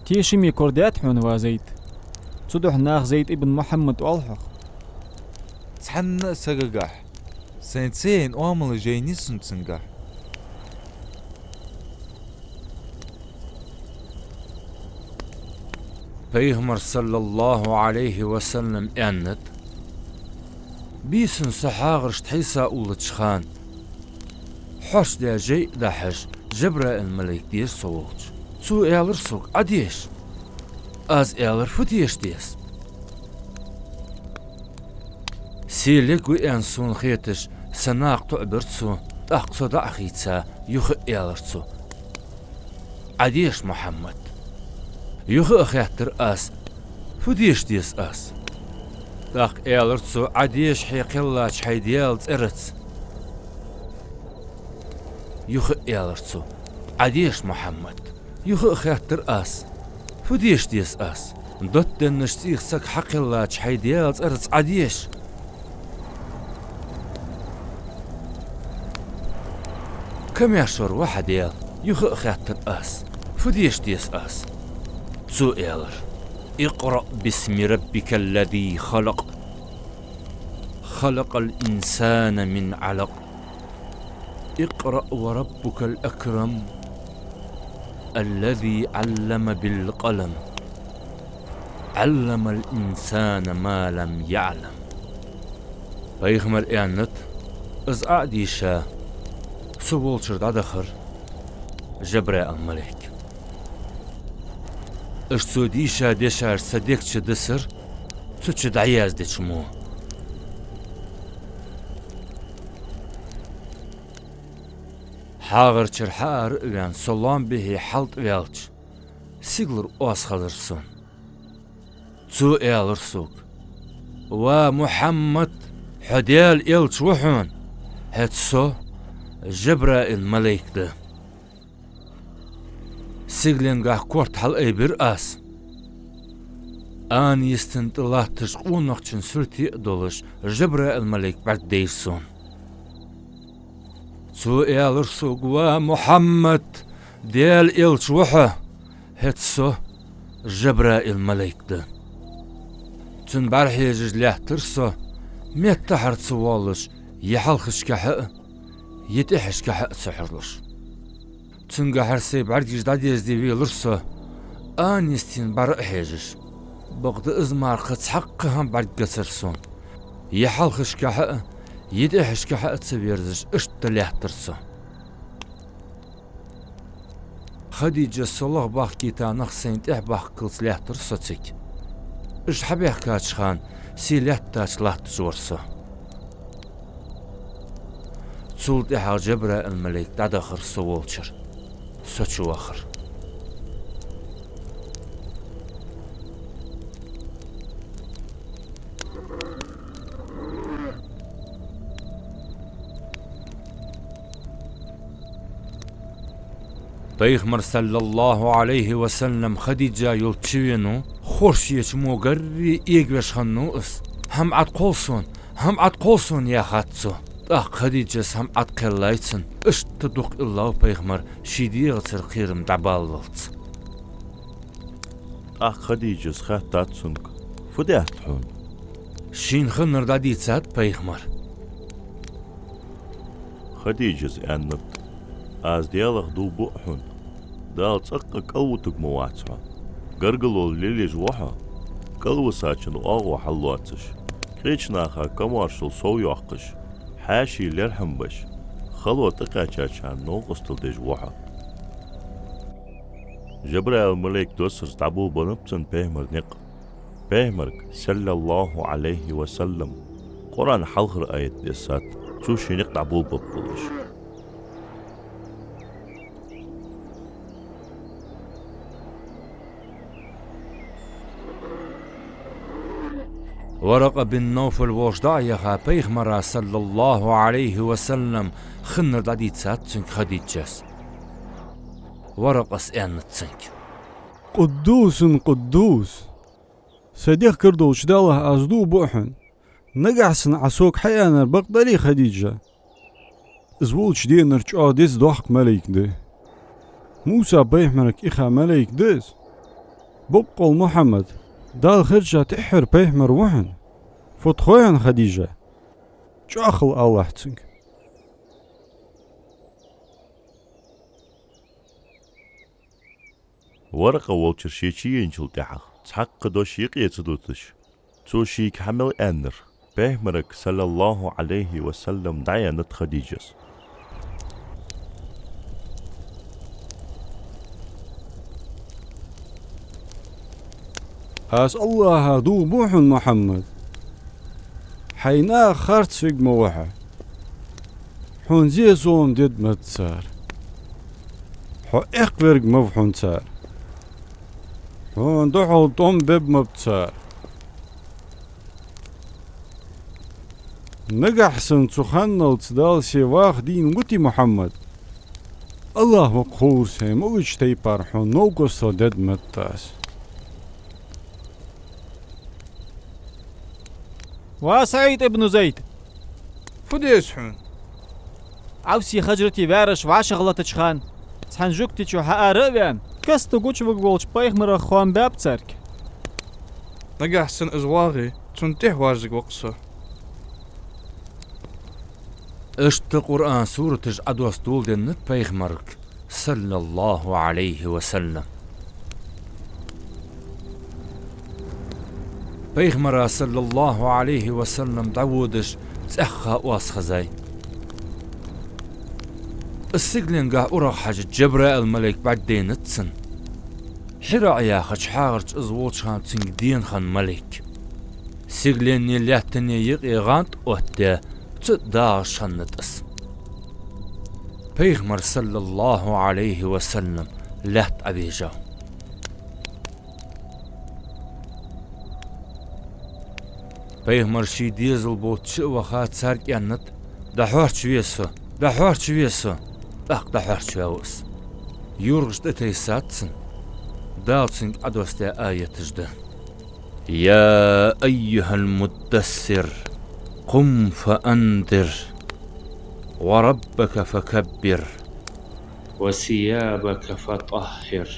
тешаме корадаьд хьона, ва Зайд. Цудухьа наха Зайд ибн Мухьаммад оал хьох. Цхьанна а сагагахьа сайна ца яйна оамалаш яйнай сона цунгахьа. Пайхамара, саллаллахӀу Ӏалайхи ва саллам, аьннад: бийсан со хьагӀарашта хьийса уллача хана, хьош даь жай а дахьаш, Жабраил малайк деза со волча. Цо аьлар сога: «Ӏа деша». Аз аьлар: «Фу деша деза?» Се лергва аьнна сона хеташ, са накха тоӀабир цо, тӀаккха со дӀа а хийца, юха а аьлар цо: «Ӏа деша, Мухьаммад». Юха а хаьттар аз: «Фу деша деза аз?» ТӀаккха аьлар цо: «Ӏа деша хье кхеллача хьай Даьла цӀерца». Юха а аьлар цо: «Ӏа деша, Мухьаммад». Юха а хаьттар аз: «Фу деша деза аз?» «Доттаденнача цӀийх саг хьакхеллача хьай Даьла цӀерца Ӏа деша». «Камаьршо ва хьа Даьла?» Юха а хаьттар аз: «Фу деша деза аз?» Цо аьлар: «اقرأ باسم ربك الذي خلق، خلق الإنسان من علق، اقرأ وربك الأكرم، الذي علم بالقلم، علم الإنسان ما لم يعلم». Пайхамара аьннад: «Из Ӏа а дийша, со волчара дӀадахар Жабраил малайк. Иштта цо дийша дешаш са дег чу дисар, цу чу дӀаяздеча мо». ХьагӀарчара хьаара а ваьнна, со лоамбихьа хьалтӀаваьлча, сигалара оаз хазар сона. Цо аьлар сога: «Ва Мухьаммад, хьо Даьла элча ва хьона, хӀаьта со Жабраил малайк да». Сигаленгахьа корта хьалаайбир аз. Ана йистина тӀа латташ къонахчун сурте а долаш, Жабраил малайк бӀаргадайра сона. Цо аьлар сога: «Ва Мухьаммад, Даьла элча ва хьо, хӀаьта со Жабраил малайк да». Цунна бӀарахьежаш лаьттар со, меттахьара ца воаллаш, е хьалхашкахьа а, е тӀехьашкахьа а ца хьожалуш. Цунгахьара сай бӀаргаш дӀадезде велар со, ана йистина бӀара а хьежаш. Бакъда из мара кхы цхьаккха хӀама бӀаргагацар сона. Е хьалхашкахьа а, е тӀехьашкахьа а ца верзаш, иштта лаьттар со. Хадиджас со лохбахкийта нах сайна тӀехьабахкалца лаьттар со цига. Уж хьабаьхкача хана сий лаьттача латташ вар со. Цул тӀехьагӀа Жабраил малайк дӀадахар со волчара. Со чу вахар. Пайхамар, саллаллахӀу Ӏалайхи ва саллам, Хадиджа йолча чувенав, хорш еча мо гарре эгавеш хиннав из. «ХӀама Ӏаткхол сона, хӀама Ӏаткхол сона», — яхад цо. ТӀаккха Хадиджас хӀама Ӏаткхеллай цунна, иштта дукха иллав пайхамар ший дегӀацара кхерам дӀабаллалца. ТӀаккха Хадиджас хаьттад цунга: «Фу даьд хьона?» Шийна хиннар дӀадийцад пайхамара. Хадиджас аьннад: «Аз Даьлах дув буъ хьона, Дала цӀаккха кӀалвутарг ма вац хьо. Гаргало лелаеш ва хьо, кӀалвисачун оагӀув хьаллоацаш, кхеча наха камаьршал совйоаккхаш, Хьаьший лерхӀам беш, хало тӀакхаьчачарна новкъостал деш ва хьо. Жабраил малейк доссарца дӀаболабеннаб цунна пайхамара никъ. Пайхамарга, саллаллахӀу Ӏалайхи ва саллам, Къуръана хьалхара аят дессад, цо ший никъ дӀаболабергболаш. Варакъа бин Навфал волча дӀа а яха, пайхамара, саллаллахӀу Ӏалайхи ва саллам, хиннар дӀадийцад цунга Хадиджас. Варакъас аьннад цунга: «Къуддусун къуддус! Сай дехкар долча Даллах аз дув буъ хьона. Нагахьа санна Ӏа сога хьааьннар бакъ далий, Хадиджа? Из волча денар чӀоагӀа деза доккха малейк да. Муса-пайхамарга иха малейк да из. Боккъал Мухьаммад Дала хержа тӀеххьара пайхамар ва хьона. Фу тхо хьона, Хадиджа? ЧӀоагӀа хила алалахь цунга». Варакъа волчара ше чуеначул тӀехьагӀа цхьаккха дош юкъе ца дуташ, цо шийга хьа мел аьннар пайхамарга, саллаллахӀу Ӏалайхи ва саллам, дӀааьннад Хадиджас. Аз Аллахӏах дув буъ хьона, Мухьаммад. Хьай наха харцвергма ва хьо. Хьона зе-зулам дергма да цар. Хьо эккхавергма ва хьона цар. Хьона духьал тӀом бергма ба цар. Нагахьа санна цу ханналца Дала се ваха дийна вутий, Мухьаммад? Аллахӏ ва-кх ховр, хьай могача тайпара хьона новкъостал дергма да аз. Ва СаӀид ибн Зайд! Фу деза хьона? Ӏавси Хаджрати ваьраш вӀашагӀлатача хана, цхьан жугтичо хьаара а ваьнна, каста гучавуг волча пайхамарах хоам баьб царга. Нагахьа санна из вагӀе, цунна тӀехьаварзарг ва-кх со. Иштта Къуръан сураташ Ӏодоссаденнад пайхамарга, саллаллахӀу Ӏалайхи ва саллам. Пайхамара, саллаллахӀу Ӏалайхи ва саллам, дӀаводаш цӀаьхха оаз хезай. Из сигаленгахь урагӀ хьажача Джабраил малейк бӀаргадайнад цунна. Хьира яхача хьагӀарча из волча хана цунга дена хинна малейк. Сигаленнеи лаьттаннеи юкъе гӀанд оттадаь, цу тӀа дагӀаш хиннад из. Пайхамар, саллаллахӀу Ӏалайхи ва саллам, лаьтта Ӏовежав. Пайхамар ший дезал боацача а ваха, царга аьннад: «ДӀахьоарчаве со! ДӀахьоарчаве со!» ТӀаккха дӀахьоарчаваьв из. ЙоргӀаш тӀатайсад цунна. Дала цунга Ӏодоссадаь аяташ да: يا أيها المدثر، قم فأنذر، وربك فكبر، وثيابك فطهر،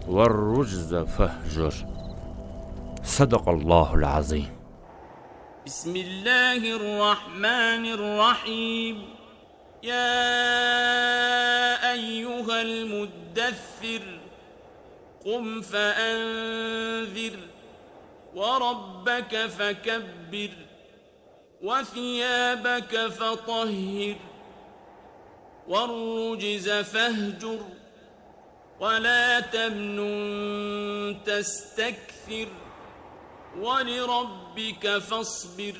والرجز فاهجر. صدق الله العظيم. بسم الله الرحمن الرحيم. يا أيها المدثر، قم فأنذر، وربك فكبر، وثيابك فطهر، والرجز فاهجر، ولا تمنن تستكثر، ولربك فاصبر.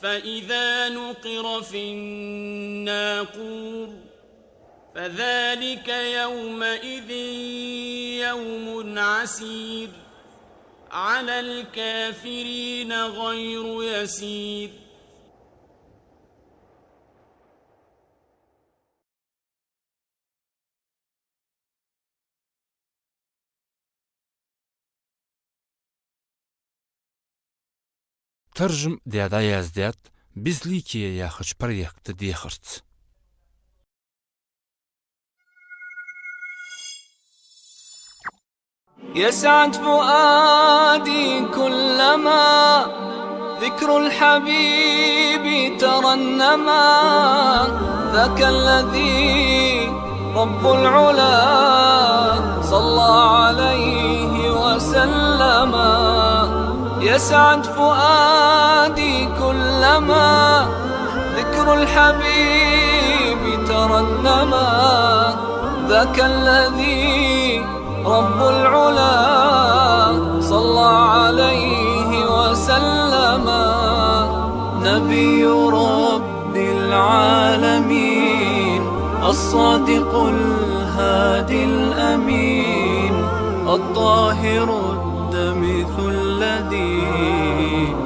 فإذا نقر في الناقور، فذلك يومئذ يوم عسير، على الكافرين غير يسير. Таржам даь дӀаяздаьд «Безликие» яхача проекта дехарца. يسعد فؤادي كلما ذكر الحبيب ترنما. ذاك الذي رب العلا صلى عليه وسلم. يسعد فؤادي كلما الحبيب ترنما، ذاك الذي رب العلا صلى عليه وسلم. نبي رب العالمين، الصادق الهادي الأمين، الطاهر الدمث الذي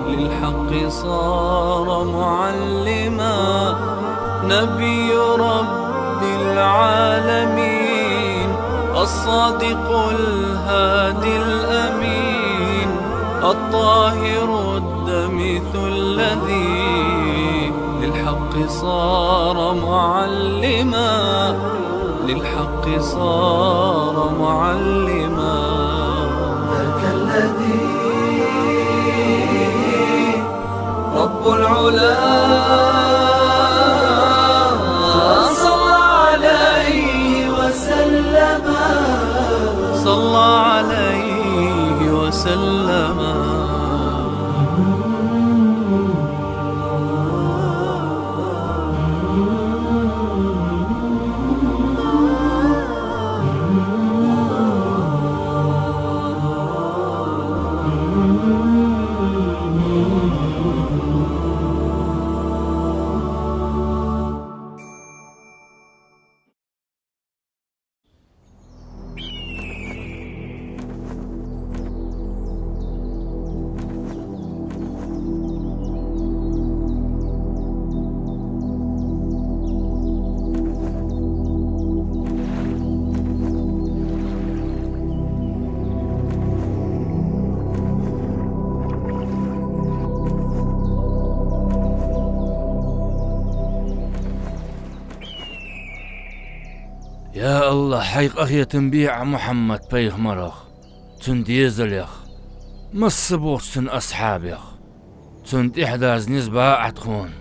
للحق صار معلما. نبي رب العالمين، الصادق الهادي الأمين، الطاهر الدمث الذي للحق صار معلما، للحق صار معلما. ذاك الذي رب العلا صلى عليه وسلم، صلى عليه وسلم. Я АллахӀ, Хьай къахетам бе Ӏа Мухьаммад-пайхамарах, цун дезалех, масса болча цун асхьабех. Цунна тӀехьа даза низ ба Ӏа тхона.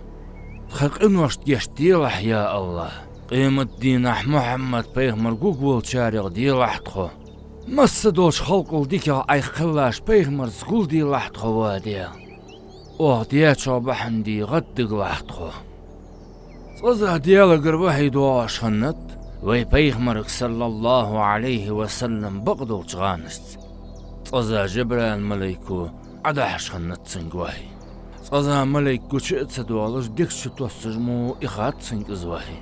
Тха къиношта гешт делахь, я АллахӀ. Къематдийнахьа Мухьаммад-пайхамар гургволчарех делахь тхо. Масса долча халкъал дикагӀа Ӏайха кхеллача пайхамарца гулделахь тхо, ва Даьла. Оаха дечох бахьан де гӀаддагалахь тхо. Цкъаза Даьлагара вахьи доагӀаш хиннад вай Пайхамарга, саллаллахӀу Ӏалайхи ва саллам, бакъдолча гӀанашца. Цкъаза Жабраил-малайко Ӏодахьаш хиннад цунга вахьи. Цкъаза малайк гуча а ца доалаш, дег чу тоссаш мо ихад цунга из вахьи.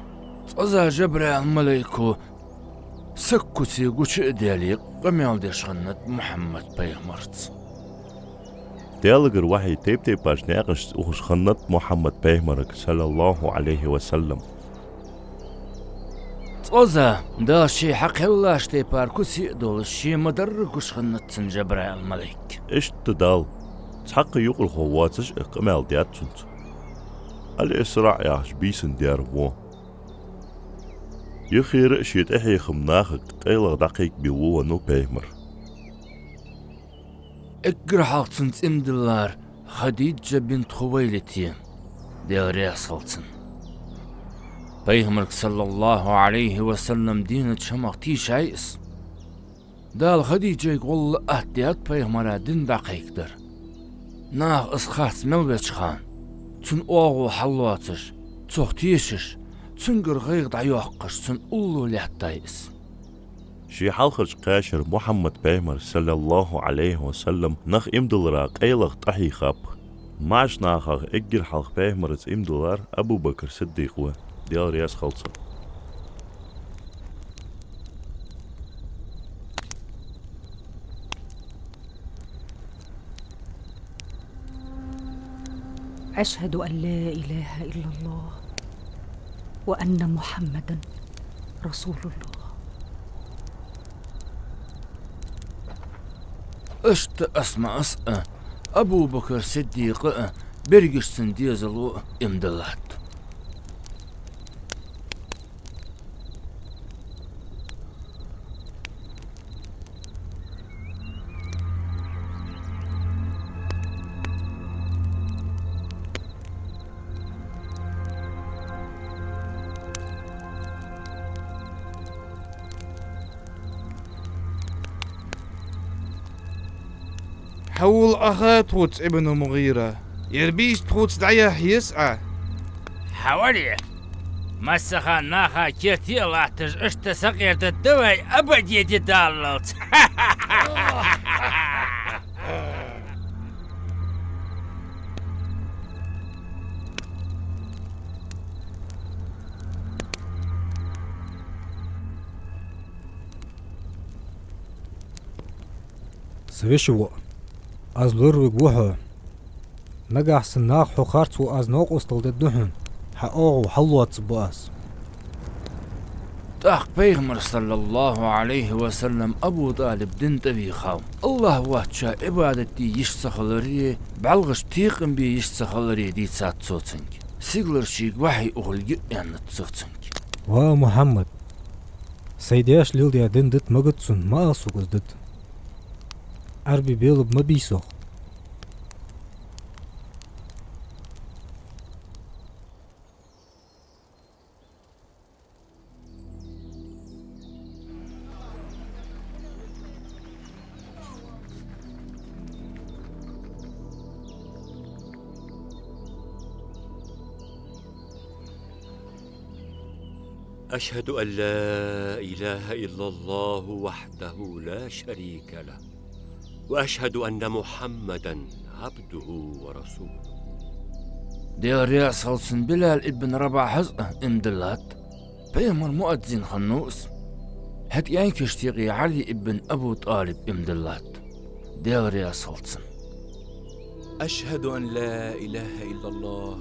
Цкъаза Жабраил-малайко саг куце гуча а даьле, къамаьл деш хиннад Мухьаммад-пайхамарца. Даьлагара вахьи тайп-тайпарча наькъашца ухаш хиннад Мухьаммад-пайхамарга, саллаллахӀу Ӏалайхи ва саллам. Цкъаза Дала ше хьакхеллача тайпара куце а долаш, ше ма дарра гуш хиннад цунна Жабраил-малайк. Иштта Дала цхьаккха юкъархо воацаш а къамаьл даьд цунца. Ал-Исраъ яхача бийсан даьр во. Юххера а ший тӀахьехам нахага къайлагӀа дӀакхайкабе венав пайхамар. Эггара хьалха цунна цӀи-м диллар Хадиджа бинт Хувайлид я, Даьла раьза хилва цунна. Пайхамарга, саллаллахӀу Ӏалайхи ва саллам, дийнача хӀамах тийшай из. Дала Хадиджайга гӀолла атта даьд пайхамара дин дӀакхайкадар. Наха из харц мел веча хана, цун оагӀув хьаллоацаш, цох тешаш, цунгара гӀайгӀа дӀайоаккхаш, цун уллув лаьттай из. Ший хьалхарча кхаьчара Мухьаммад-пайхамар, саллаллахӀу Ӏалайхи ва саллам, нах иман диллара къайлагӀа тӀахьийхаб. МаӀача нахах эггара хьалха пайхамарца иман диллар Абу Бакр Сиддикъ ва, Даьла раьза хилва цунна. أشهد أن لا إله إلا الله وأن محمدا رسول الله. Иштта Асмаъас а, Абу Бакр Сиддикъа а, берригаш цун дезало а иман диллад. Хьавола Ӏа тхоца, Ибн МугӀира. Ер бийса тхоца дӀаяхьа еза Ӏа. Хьавале! Массахана наха керте а латташ, иштта сакъердадда вай абаде ди даллалца. Са веший воӀ, аз лоравергва хьо. Нагахьа санна наха хьо харцво аз новкъостал дергда хьона, хьа оагӀув хьаллоацаргба аз. ТӀаккха Пайхамар, саллаллахӀу Ӏалайхи ва саллам, Абу ТӀалиб дина тӀавийхав. АллахӀ воацача Ӏибадат де йиш ца хилари, бӀалгӀашта текхам бе йиш ца хилари дийцад цо цунга. Сигалара шийга вахьи ухилга аьннад цо цунга. Ва Мухьаммад! Сай даьша леладаь дин дита магад сона, ма ала сога из дита. Ӏарбий белаб ма бий сох. أشهد أن لا إله إلا الله وحده لا شريك له، وأشهد أن محمدا عبده ورسوله. Даьла раьза хилва цунна, Билал ибн Рабахьас а иман диллад. Пайхамара муаззин хиннав из. ХӀаьта кӀаьнкашта юкъе Ӏали ибн Абу ТӀалиб иман диллад. Даьла раьза хилва цунна. أشهد أن لا إله إلا الله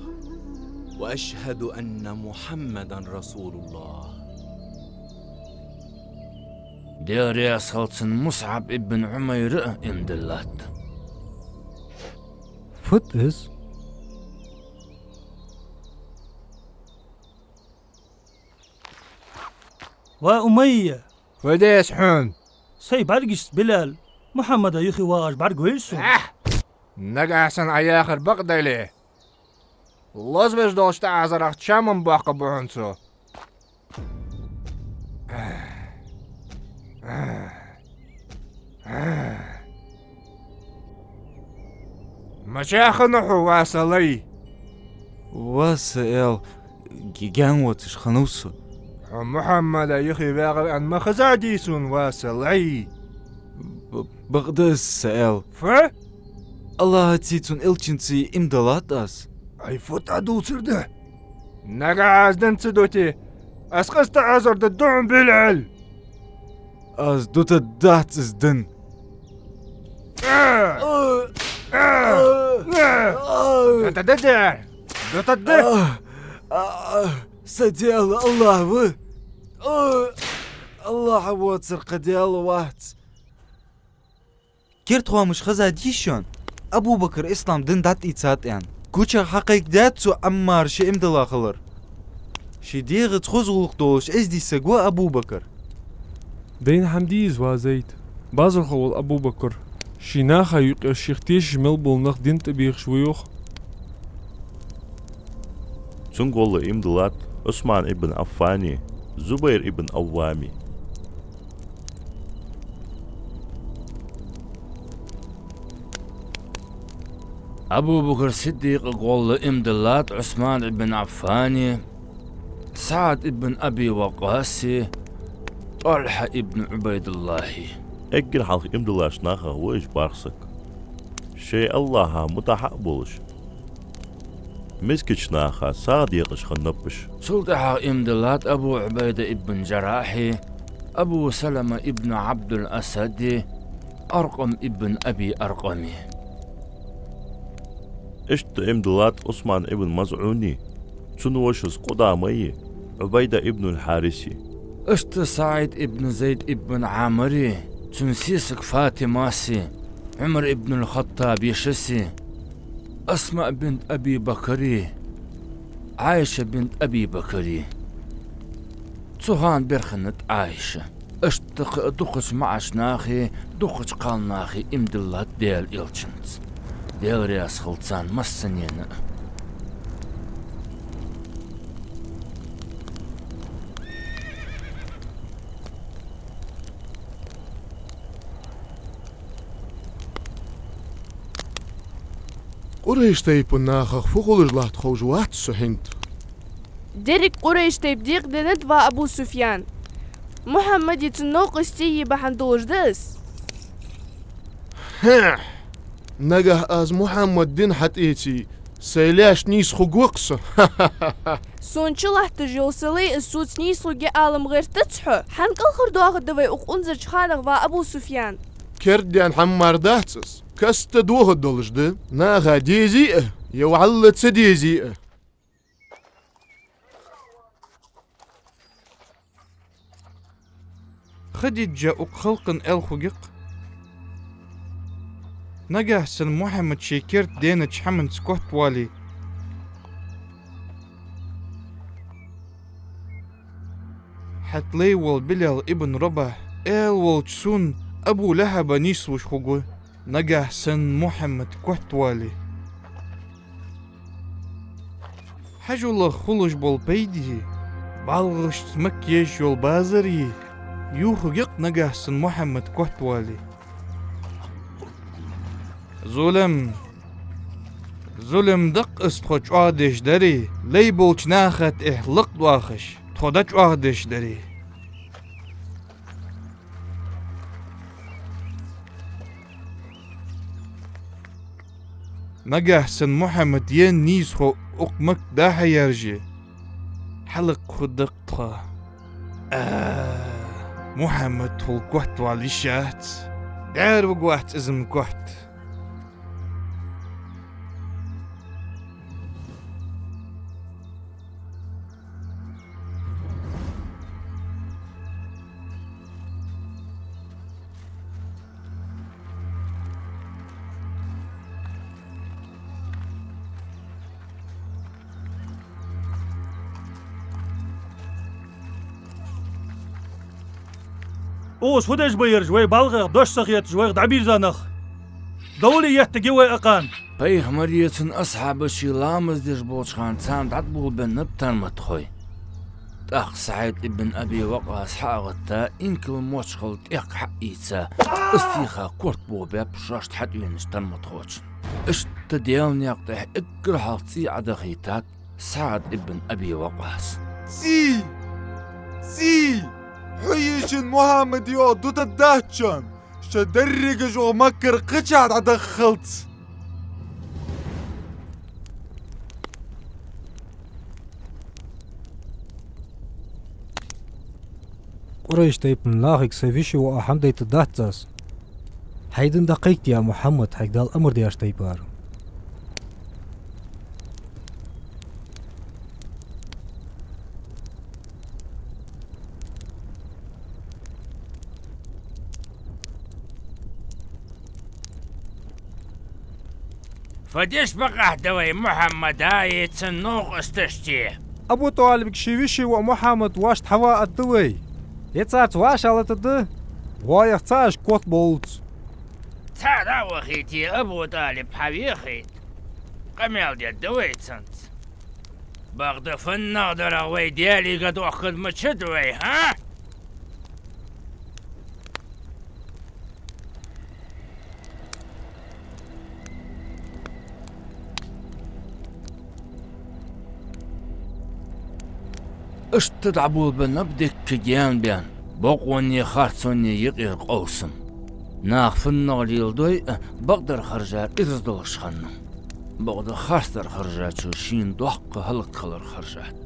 وأشهد أن محمدا رسول الله. Даьла раьза хилва цунна, МусӀаб ибн Ӏумайра а иман диллад. Фуд из? Ва Умайя! Фу деза хьона? Сай бӀаргашца Билал, Мухьаммада юхе вагӀаш бӀаргавайра сона. Ахь! Нагахьа санна Ӏа яхар бакъ дале, лозавеш долча тӀаӀазарах чам-м боаккхаргба хьона цо. Мичахь хиннав хьо, ва са лай? Ва са аьла, г-, гаьна воацаш хиннав со. Хьо Мухьаммада юхе ваьгӀав аьнна ма хезадий сона, ва са лай? Б-, бакъда из, са аьла. Фу? АллахӀацеи цун элчанцеи иман диллад аз. Ай, фу тӀадувцар да? Нагахьа аз дин ца дите, аз къаьстта Ӏазап дергда хьона, Билал. Аз дутаргдац из дин. Дутаргда, дер! Дутаргда! Са Даьла АллахӀ ва! АллахӀ воацар кхы Даьла вац! Керда хоамаш хезадий шоана, Абу Бакра ислам дин дӀатӀаийцад аьнна? Гуча хьакхайкадаьд цо Ӏаммара ше иман дилла хилар. Ший дегӀаца хоза гӀулакх долаш эздий саг ва Абу Бакр. Дайна хӀама дий из, ва Зайд? Базархо вола Абу Бакр ший наха юкъе шийх тешаш мел бола нах дина тӀабехаш ва йоах. Цунга гӀолла иман диллад Ӏусман ибн Ӏаффани, Зубайр ибн Ӏаввами. Абу Бакр Сиддикъага гӀолла иман диллад Ӏусман ибн Ӏаффани, СаӀд ибн Аби Ваккъаси, ТӀалхьа ибн Ӏубайдуллахьи. Эггара хьалха иман диллача нахах ва уж бархӀ саг. Шоай АллахӀа мутӀахьа а болаш, мискача наха сагӀа декъаш хиннаб уж. Цул тӀехьагӀа иман диллад Абу Ӏубайда ибн Джаррахьи, Абу Салама ибн Ӏабдул-Асади, Аркъам ибн Аби Аркъами. Иштта иман диллад Ӏусман ибн МазӀуни, цун вошас Къудамайи, Ӏубайда ибн аль-Хьариси. Иштта СаӀид ибн Зайд ибн Ӏамари, цун сесаг Фатимаси, Ӏумар ибн аль-ХаттӀаб йишаси, Асмаъ бинт Аби Бакри, Ӏайша бинт Аби Бакри. Цу хана бер хиннад Ӏайша. Иштта кхы а дукхача маӀача нахеи дукхача кхалнахеи иман диллад Даьла элчанца. Даьла раьза хилва царна массанена а. Къурайш тайпан нахах фу хулаш латт ховш вац со хӀинца. Деррига Къурайш тайпа декъаденнад, ва Абу Суфьян. Мухьаммади цун новкъостий бахьан долаш да из. ХӀа! Нагахь аз Мухьаммада дин хьатӀаэце, сай лаьш нийса хургва-кх со. Сона чулатташ йола са лай а, соца нийса хургья алам гӀертац хьо. ХӀана кӀалхардоахаргда вай укх унзарча ханах, ва Абу Суфьян? Кердадаьнна хӀама мара дац из. Каста дохадалаш да, наха дезе а, е вӀалла ца дезе а. Хадиджа укх халкъана аьла хургья-кх: нагахь санна Мухьаммад ший кердадаьннача хӀаманца котвале, хьа тӀа лай вола Билал ибн Рабахь аьла волча сона Абу ЛахӀаба нийслуш хургва, нагахь санна Мухьаммад котвале. ХьажолгӀа хулаш бола пайдеи, бӀалгӀашца мак езаш йола базареи юхаргья-кх нагахь санна Мухьаммад котвале. Зулам, зулам да-кх из тхо чӀоагӀдеш дари, лай болча наха тӀехьа лакхдоахаш тхо дӀачӀоагӀдеш дари. Нагахь санна Мухьаммад ена нийсхо укх Макка дӀа-хьа ярже, хьалакхургда-кх тхо. А, Мухьаммад хул котвала йиш яц. ДӀаьра вугаргвац из-м кот. Укхаза фу деш ба ераш, вай бӀалгӀех дош ца хеташ, вайх дӀабийрза нах? Довла еттаргья вай акхарна. Пайхамари цун асхьабаши ламаз деш болча хана царна дӀатӀаболабеннаб тарматхой. ТӀаккха СаӀид ибн Аби Вакъкъас хьа а гӀетта, инкала мочхал тӀехьа хьа а ийца, из теха корта бохабаьб шоашта хьатӀавенача тарматхочунна. Иштта Даьла наькъа тӀа эггара хьалха цӀий Ӏодахийтад СаӀид ибн Аби Вакъкъас. ЦӀий! ЦӀий! Хьо йийшача Мухьаммада йоагӀа дутаргдац шоана, шо деррига укх Маккара кхычахьа дӀадаххалца. Къурайш тайпан нахага са веший воӀа хӀама дайтаргдац аз. Хьай дин дӀакхайкаде, я Мухьаммад, хьайга Дала амар даьча тайпара. Фу деш бакъахьа да вай Мухьаммадаи цун новкъосташти? Абу ТӀалибага ший веший воӀ Мухьаммад воашта хьаваь аргда вай. Е царца вӀашагӀлатаргда, воаех цхьа а котбовлац. Цхьаь дӀа а вахийте, Абу ТӀалиб хьавехийта. Къамаьл дергда вай цунца. Бакъда фуннагӀа дарах вай Даьлага дохкаргда мичад вай, хӀа? Иштта дӀаболабеннаб дикка гаьна баьнна, бокъонеи харцонеи юкъера къовсам. Наха фуннагӀа леладой а, бакъдар хержар ираз долаш хиннав. Бакъда харцдар хержачо шийна доккха хӀалакхилар хержад.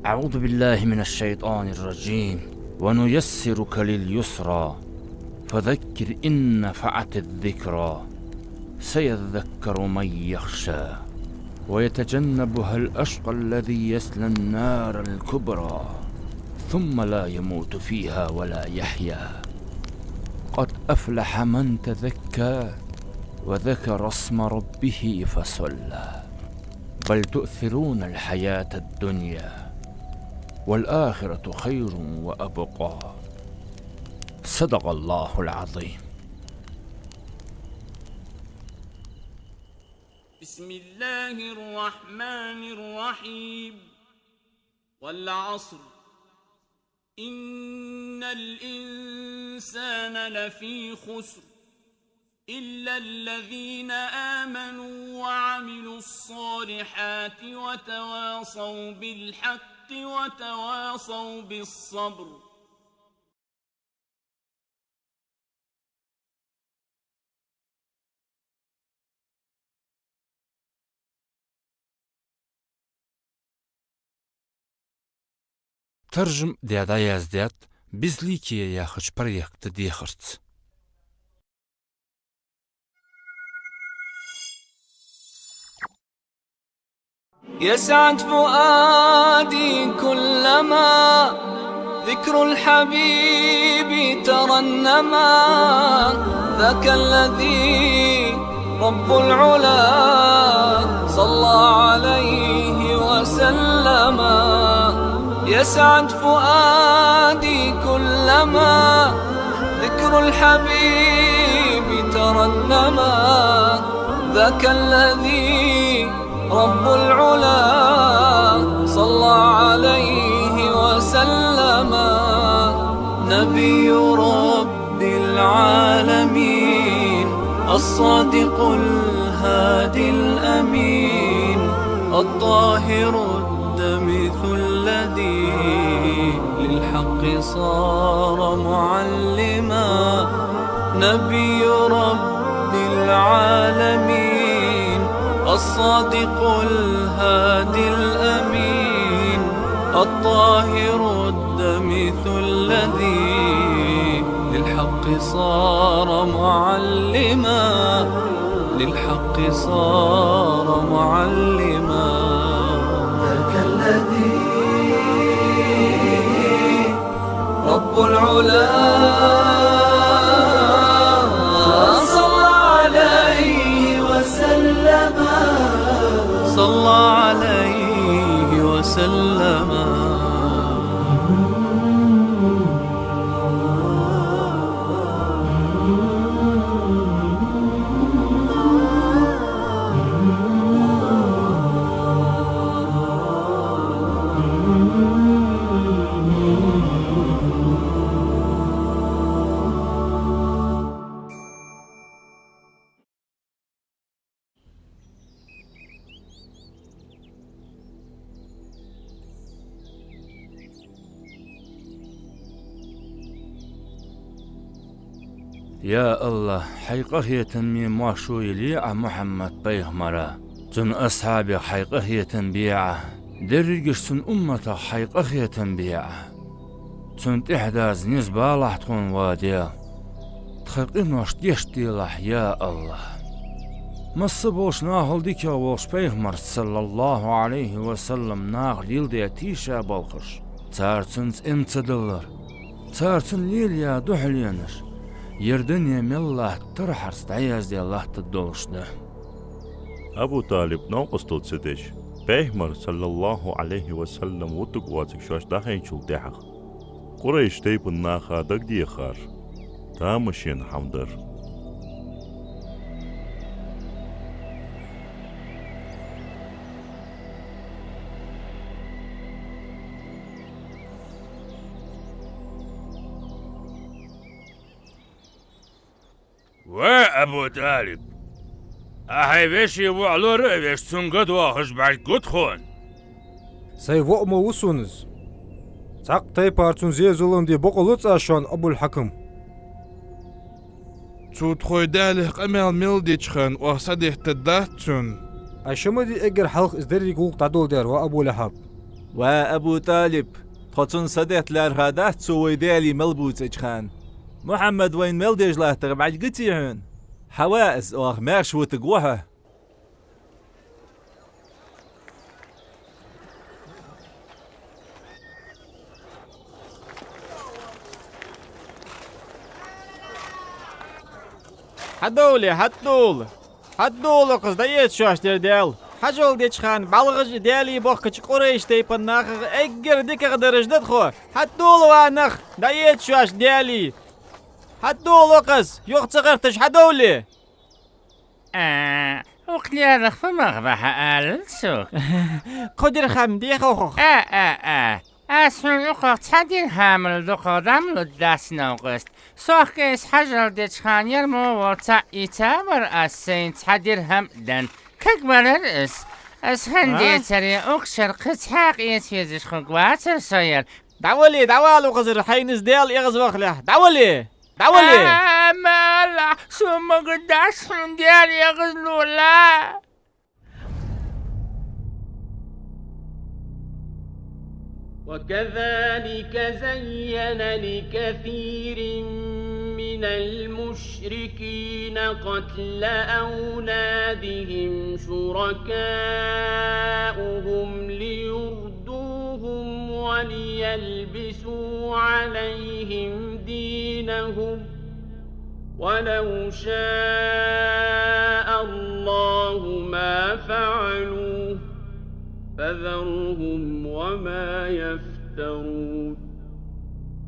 أعوذ بالله من الشيطان الرجيم. ونيسرك لليسرى. فذكر إن نفعت الذكرى. سيذكر من يخشى. ويتجنبها الأشقى الذي يصلى النار الكبرى. ثم لا يموت فيها ولا يحيا. قد أفلح من تزكى. وذكر اسم ربه فصلى. بل تؤثرون الحياة الدنيا. والآخرة خير وأبقى. صدق الله العظيم. بسم الله الرحمن الرحيم. والعصر. إن الإنسان لفي خسر. إلا الذين آمنوا وعملوا الصالحات وتواصوا بالحق وتواصوا بالصبر. Таржам даь дӀаяздаьд «Безликие» яхача проекта дехарца. يسعد فؤادي كلما ذكر الحبيب ترنما. ذاك الذي رب العلا صلى عليه وسلم. يسعد فؤادي كلما ذكر الحبيب ترنما. ذاك الذي رب العلا صلى عليه وسلم. نبي رب العالمين، الصادق الهادي الأمين، الطاهر الدمث الذي للحق صار معلما. نبي رب العالمين، الصادق الهادي الأمين، الطاهر الدمث الذي للحق صار معلما، للحق صار معلما. ذاك الذي رب العلا صلى عليه وسلم. صلى عليه وسلم. Я АллахӀ, Хьай къахетаме мошо яле Ӏа Мухьаммад-пайхамара, цун асхьабех Хьай къахетам бе Ӏа, дерригаш цун умматах Хьай къахетам бе Ӏа. Цун тӀехьа даза низ балахь тхона, ва Даьла. Тха къиношта гешт делахь, я АллахӀ. Масса болча нахал дикагӀа волча пайхамарца, саллаллахӀу Ӏалайхи ва саллам, наха леладаь тийшаболхаш, цар цунца Ӏим ца далар, цар цунна лелаяь духьаленаш, ер дуне мел латта тархьарца дӀаяздаь латтаргдолаш да. Абу ТӀалиб новкъостал ца деш, пайхамар, саллаллахӀу Ӏалайхи ва саллам, вутаргвоацаргвоацаш шоаш дӀахайначул тӀехьагӀа, Къурайш тайпан наха дагадехар тамашийна хӀама дар. Ва Абу ТӀалиб! Ӏа хьай веший воӀ лора а веш, цунга доахаш бӀаргагу тхона. Сай воӀ ма ва сона из. Цхьаккха тайпара цунна зе-зулам де бокъо луц аз шоана, Абул-Хьакам? Цо тхоай Даьлах къамаьл мел деча хана оаха садеттаргдац цунна. Ӏа ша ма дий эггара хьалха из деррига гӀулакх дӀадоладаьр, ва Абу-Лахьаб. Ва Абу ТӀалиб, тхо цунна садетта лаьрхӀа дац цо вай Даьлий мел бувцача хана. Мухьаммад вайна мел деш латтар бӀаргагуций хьона? Хьава из, оаха маьрша вутаргва хьо. Хьадовла, хьадовла! Хьадовлакх из, дӀаэца шоашта ер Даьла! Хьажол деча хана бӀалгӀаш а Даьлий бохкача Къурайш тайпан нахах эггара дикагӀдараш да тхо! Хьадовла, ва нах, дӀаэца шоашта Даьлий! Хьадовлакх из, юха ца гӀерташ хьадовла! А, укх лаьрах фу мах ба хьаалал сога? Кхо дирхам де хьогах. А, а, а. Аз хьона укхах цхьа дирхӀамал дукхагӀа дам лургдац, новкъост. Сох кӀезига хьажол деча хана ер мо вола цхьаъ ийца вар аз сайна цхьа дирхӀам денна. Кагбалар из. Аз хьона дийцаре, укх шера кхы цхьаккха эца везаш хургвацар со ер. ДӀавала, дӀавала, укхазара, хьайна из Даьла эгӀазвахалехь. ДӀавала! ДӀавала! А, ма ала, со магадац хьона, Даьла эгӀазлолда. وكذلك زين لكثير من المشركين قتل أولادهم شركاؤهم ليردوهم وليلبسوا عليهم دينهم، ولو شاء الله ما فعلوه، فذرهم وما يفترون.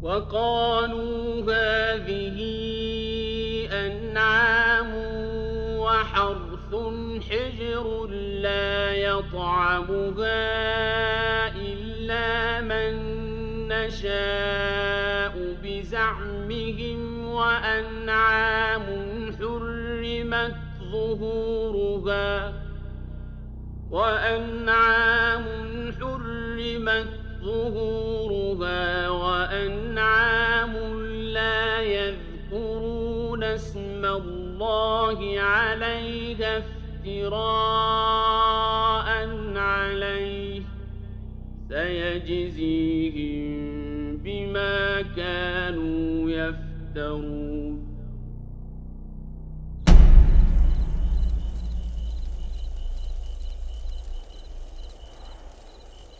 وقالوا هذه أنعام وحرث حجر لا يطعمها إلا من نشاء بزعمهم، وأنعام حرمت ظهورها، وأنعام حرمت ظهورها، وأنعام لا يذكرون اسم الله عليها افتراء عليه، سيجزيهم بما كانوا يفترون.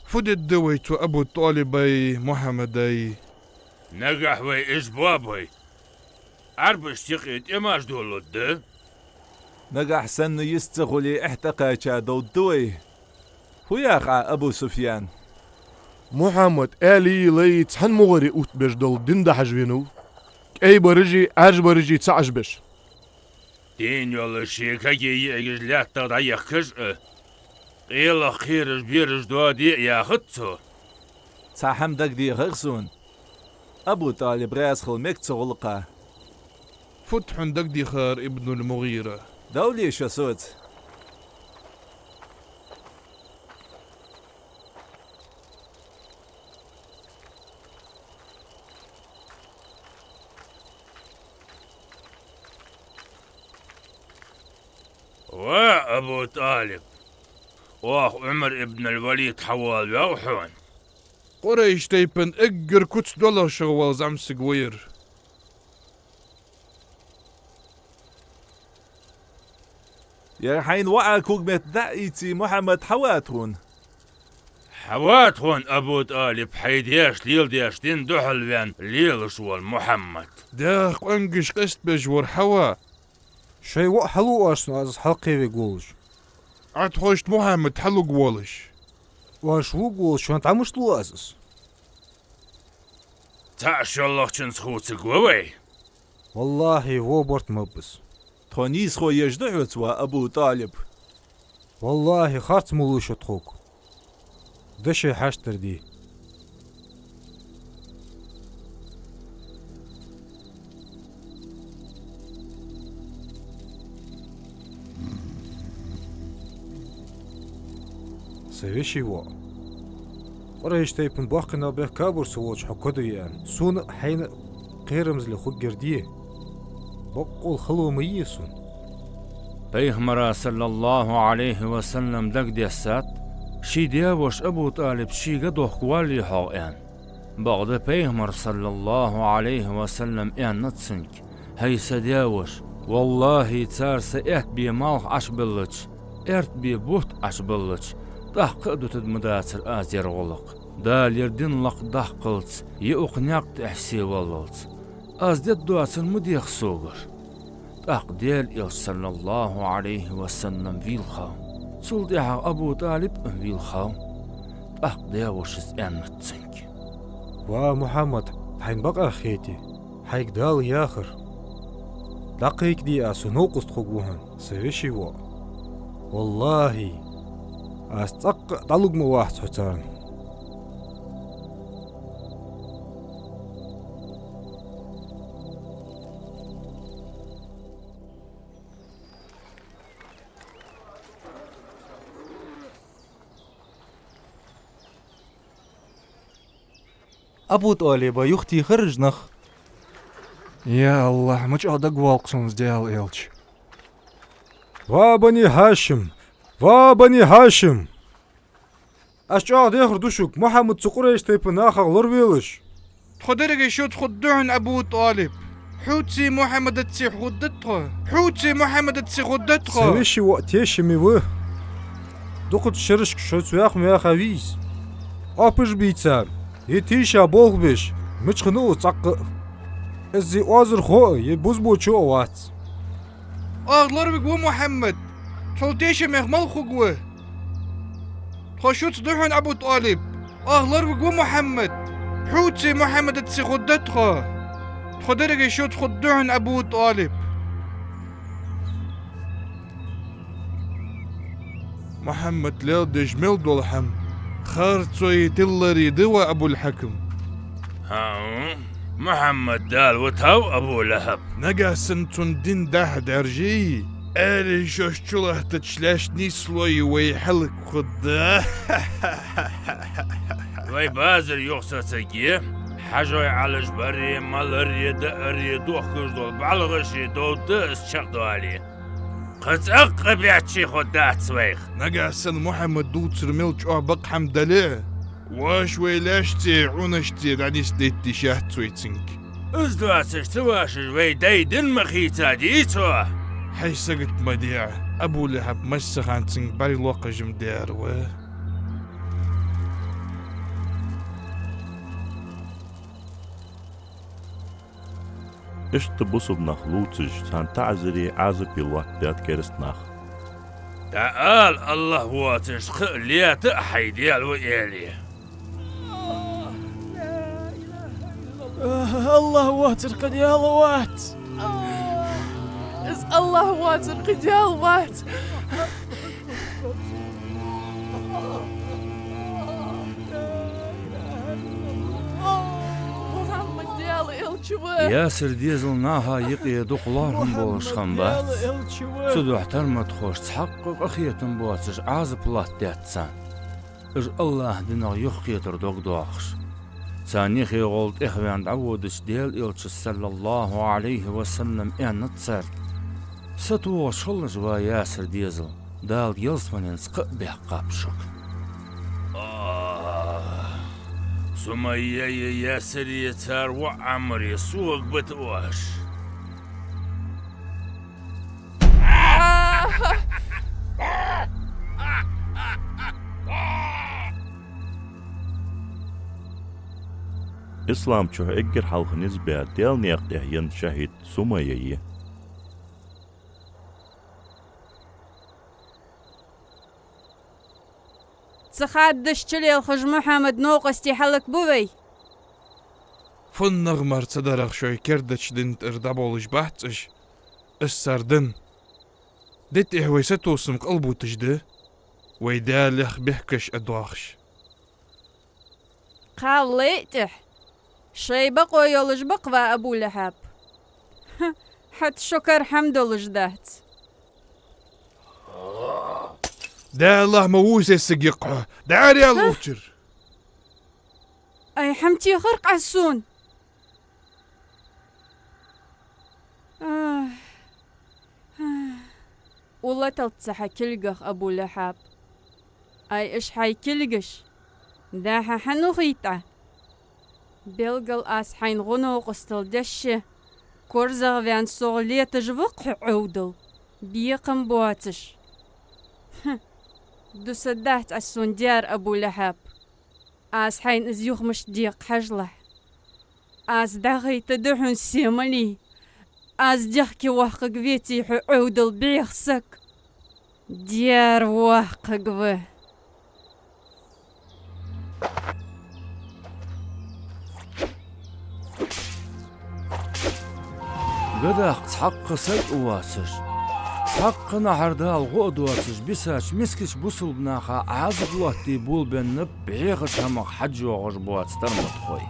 Фу дергда вай цу Абу ТӀалибай, Мухьаммадай? Нагахь вай уж боабой, Ӏарбашта юкъе тӀемаш долалургда. Нагахь санна йист ца хуле, эхь тӀакхаьча довргда вай. Фу йоах Ӏа, Абу Суфьян? Мухьаммад аьлеи лайи цхьан мугӀаре уттабеш дола дин дахьаш венав. КӀайбараши Ӏаьржбараши ца Ӏаш беш. Дийна йолаш ший кагий йиӀигаш лаьттах дӀаяхкаш а, къелах кхераш бераш доаде а яхац цо. Цхьа хӀама дагадехар сона. Абу ТӀалиб раьза хила мег цу гӀулакха. Фуд хьона дагадехар, Ибнуль-МугӀира? Довлий шо соца. Ва Абу ТӀалиб! Оаха Ӏумар ибн аль-Валид хьавоалаваьв хьона. Къурайш тайпан эггара куц доаллача шагӀа вола зӀамсаг ва ер. Ер хьайна воӀа когаметта дӀа а ийце, Мухьаммад хьава тхона? Хьава тхона, Абу ТӀалиб, хьай даьша леладеш дина духьал ваьнна лелаш вола Мухьаммад. Даьх къонгаш къестабеш вар хьава. Шоай воӀ хьалу оаш сона аз хьалкхеве волаш? Ӏа тхоашта Мухьаммад хьалургволаш? Оаш вувргволаш шоана тӀа мишта лу аз из? Цхьа шоллагӀчунца хувцаргва вай? Валлахьи, во барт ма ба из. Тхо нийсхо еш да хьоца, ва Абу ТӀалиб? Валлахьи, харц ма луш шо тхога. Даши хьаштар ди. Са веший воӀ. Къурайш тайпан боккхий нах бехкабар со волча хьо кодаяьнна. Сона а хьайна а кхерамзле хургьяр де. Боккъал хало ма йий сона. Пайхамара, саллаллахӀу Ӏалайхи ва саллам, дагадессад, ший даь-воша Абу ТӀалиб шийга дохкаваллий хьогӀ аьнна. Бакъда Пайхамара, саллаллахӀу Ӏалайхи ва саллам, аьннад цунга: «ХӀай са даь-воша, валлахьи, цар са аьтта бе малх Ӏаш белча, аьрда бе бутт Ӏаш белча, тӀаккха а дутаргдацар аз ер гӀулакх. Дала ер дин лакхдаккхалца, е укх наькъа тӀа эхь се валлалца. Аз дергдоацар ма дех согара». ТӀаккха Даьла Элча, саллаллахӀу Ӏалайхи ва саллам, вийлхав. Цул тӀехьагӀа Абу ТӀалиб а вийлхав. ТӀаккха даь-вошас аьннад цунга: «Ва Мухьаммад, хьайна бакъахьа хете, хьайга Дала яхар: „ДӀакхайкаде, аз цу новкъост хургва хьона, са веший воӀ. Валлахьи, аз цӀаккха а дӀалург ма вац хьо царна“». Абу ТӀалиба юхатехар уж нах. Я АллахӀ, мичахьа дагавоалл-кх сона из, Даьла элча. Ва бани ХӀашим! Ва бани ХӀашим! Аз чӀоагӀа дехар ду шуга, Мухьаммад цу Къурайш тайпан нахах лоравелаш. Тхо деррига шуца хургда хьона, Абу ТӀалиб. Хьоцеи Мухьаммадацеи хургда тхо. Хьоцеи Мухьаммадацеи хургда тхо. Са веший воӀ тешаме ва. Дукхача шерашка шоайца ваьха ма ваьхав из. Ӏопаш бий цар, е тийша болх беш, мичахьа хиннав из цхьаккха а. Из е оазархо а, е бузбочо а вац. Оаха лоравергва Мухьаммад. Цул тешамех мала хургва? Тхо шуца да хьона, Абу ТӀалиб. Оаха лоравергва Мухьаммад. Хьоцеи Мухьаммадацеи хургда тхо. Тхо деррига шуца хургда хьона, Абу ТӀалиб. Мухьаммад леладеш мел дола хӀама харцои тиллари да, ва Абул-Хьакам. ХӀаа, Мухьаммад Дала витав, Абу-ЛахӀаб? Нагахь санна цун дин дӀа-хьа даьржий, аьлий шоаш чулаттача лаьш нийслой вай хӀалакхургда. Вай базар юхасацаргья, хьажой Ӏалаш бари, малари, даари, дохкаш дола бӀаьлгӀаши довда из чакхдоале. Кхы цӀаккха баьчча хургдац вайх. Нагахь санна Мухьаммада дувцар мел чӀоагӀа бакъ хӀама дале а, воаш вай лаьшцеи Ӏунашцеи дӀанисдайташ яц вай цунга. Из доацаш ца вашаш вай даьй дин ма хийцадий цо. Хьай сагота ма де Ӏа, Абу-ЛахӀаб массахана цунга бӀаргагӀа локхаш-м дар ва. Иштта бусалба нах лувцаш, царна таӀазари Ӏазапи лоаттабаьб кераста наха. ДӀаала, АллахӀ воацаш кхы а лета а хьай Даьла ва аьле. АллахӀ воацар кхы Даьла вац. Из АллахӀ воацар кхы Даьла вац. Мухьаммад Даьла элча ва. Ясира дезала наха юкъе дукха лоархӀам болаш хиннабац. Цудухьа тарлатхошта цхьаккха къахетам боацаш Ӏазап латтадаьд царна. Уж АллахӀа динах юхакхетар дог доахаш, царна юхе гӀолла тӀехваьнна дӀаводача Даьла элчас, саллаллахӀу Ӏалайхи ва саллам, аьннад царга: «СатохӀаш хилалаш, ва Ясира дезал, Дала ялсмаленца кхаъ баьккхаб шуга». Сумайяи Ясири, цар воӀ Ӏаммари сога бита оаш. Ислам чу эггара хьалха низ баь, Даьла наькъа тӀа енна шахӀид Сумайя я. Ца хаддаш чулелхаш Мухьаммада новкъостий хьалакбу вай. Фуннагӏа мара ца дарах шоай кердача дина тӀара дӀаболаш бац уж, из цар дин. Ди тӀехьа вай сатувсам къалбуташ да, вай Даьлах бехкаш а доахаш. Кхаллай тӀехьа шоай бокъо йолаш ба-кх, ва Абу-ЛахӀаб. Хьа, хьат шо кара хӀама долаш дац. Даьлах ма вувсай саг йикъ хьо. Даьра ял Ха? Учир. Ай, хӀама техар-кх Ӏа сона. Ах, ах. Улла талла цхьа хьа кулгах, Абу-ЛахӀаб. Ай, уж хьай кулгаш дӀа-хьа хьанна ухийт Ӏа? Белггала аз хьайна гӀо-новкъостал деш а, корзагӀваьнна согӀа леташ ва-кх хьо Ӏовдал, бекхам боацаш. Хм. Дусаргдац Ӏа сона даьра, Абу-ЛахӀаб. Аз хьайна из юха мишта декх хьажалахь. Аз дӀагойтаргда хьона сай мали. Аз дехке воаккхаргвеций хьо Ӏовдал, бӀеха саг? Даьра воаккхаргва. Гадахь цхьаккха саг а воацаш, цхьаккха наӀар Дала гӀо а доацаш бисача мискача бусалба наха Ӏазап лоаттаде болабеннаб бӀехача хӀамах хьаж йоагӀаш боаца тарлатхой.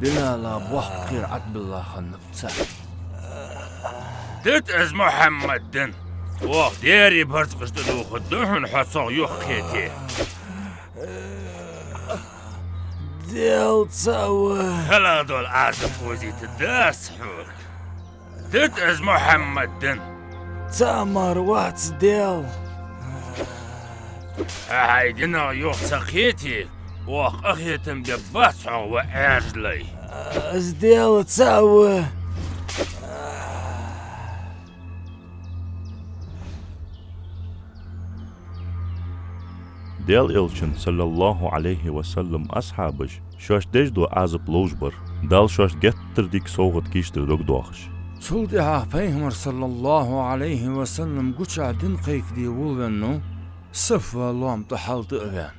Билала боккха кхера ӀотӀабилла хиннаб царна. Дита из Мухьаммада дин. Оаха Даьра барзкъаш тӀадувхаргда хьона, хьо цох юхакхете. Даьла цаӀ ва. Хала дола Ӏазап озийта дац хьога. Дита из Мухьаммад дин. ЦаӀ мара вац Даьла. Хьо хьай динах юха ца кхете, оаха къахетам бергбац хьох, ва Ӏаьржа лай. Из Даьла цаӀ ва. Даьла Элчан, саллаллахӀу Ӏалайхи ва саллам, асхьабаш шоашта деш дола Ӏазап ловш бар, Дала шоашта геттара дика совгӀат кийчдар дог доахаш. Цул тӀехьагӀа Пайхамар, саллаллахӀу Ӏалайхи ва саллам, гучахь дин кхайкаде волавеннав, Сафа лоам тӀа хьалтӀа а ваьнна.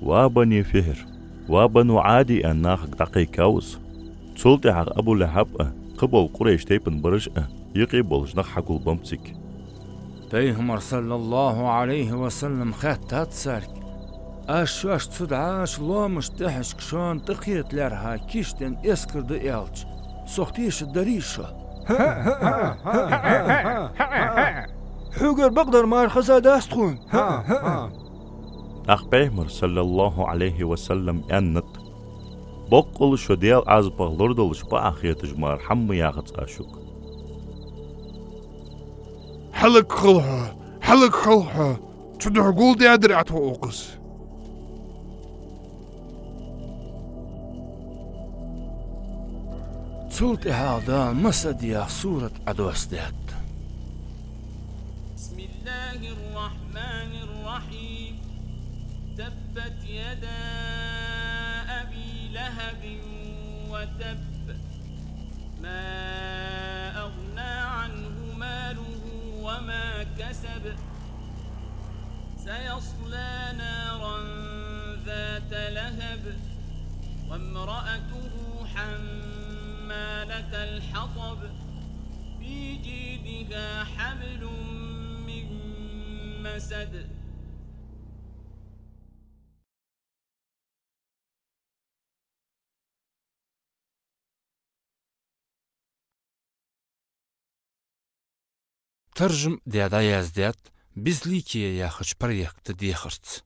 «Ва бани ФихӀр, ва бану Ӏади», аьнна, нахага дӀакхайкав из. Цул тӀехьагӀа Абу ЛахӀаб а, кхыбола Къурайш тайпан бараш а, юкъе болаш нах хьагулбеннаб цига. Пайхамар, саллаллахӀу Ӏалайхи ва саллам, хаьттад царга: «Аз шоашта цу дӀача лоамашта тӀехьашка шоана тӀакхета лаьрхӀа кийчденна эскар да аьлча, сох тешаргдарий шо?» «Хьогара бакъдар мара хезадац тхона». ТӀаккха Пайхамара, саллаллахӀу Ӏалайхи ва саллам, аьннад: «Боккъала шо Даьла Ӏазапах лорадалаш бакъахьа хеташ мара хӀама ма яхац аз шуга». «Хьалакхал хьо, хьалакхал хьо, цудухьа гулдаьдар Ӏа тхо укхаза». Цул тӀехьагӀа Дала масад яха сурат Ӏодоссадаьд. بسم الله الرحمن الرحيم. تبت يدا أبي لهب وتب. ما أغنى عنه ماله وما كسب. سيصلى نارا ذات لهب. وامرأته حمالة الحطب. في جيدها حبل من مسد. Таржам даь дӀаяздаьд «Безликие» яхача проекта дехарца.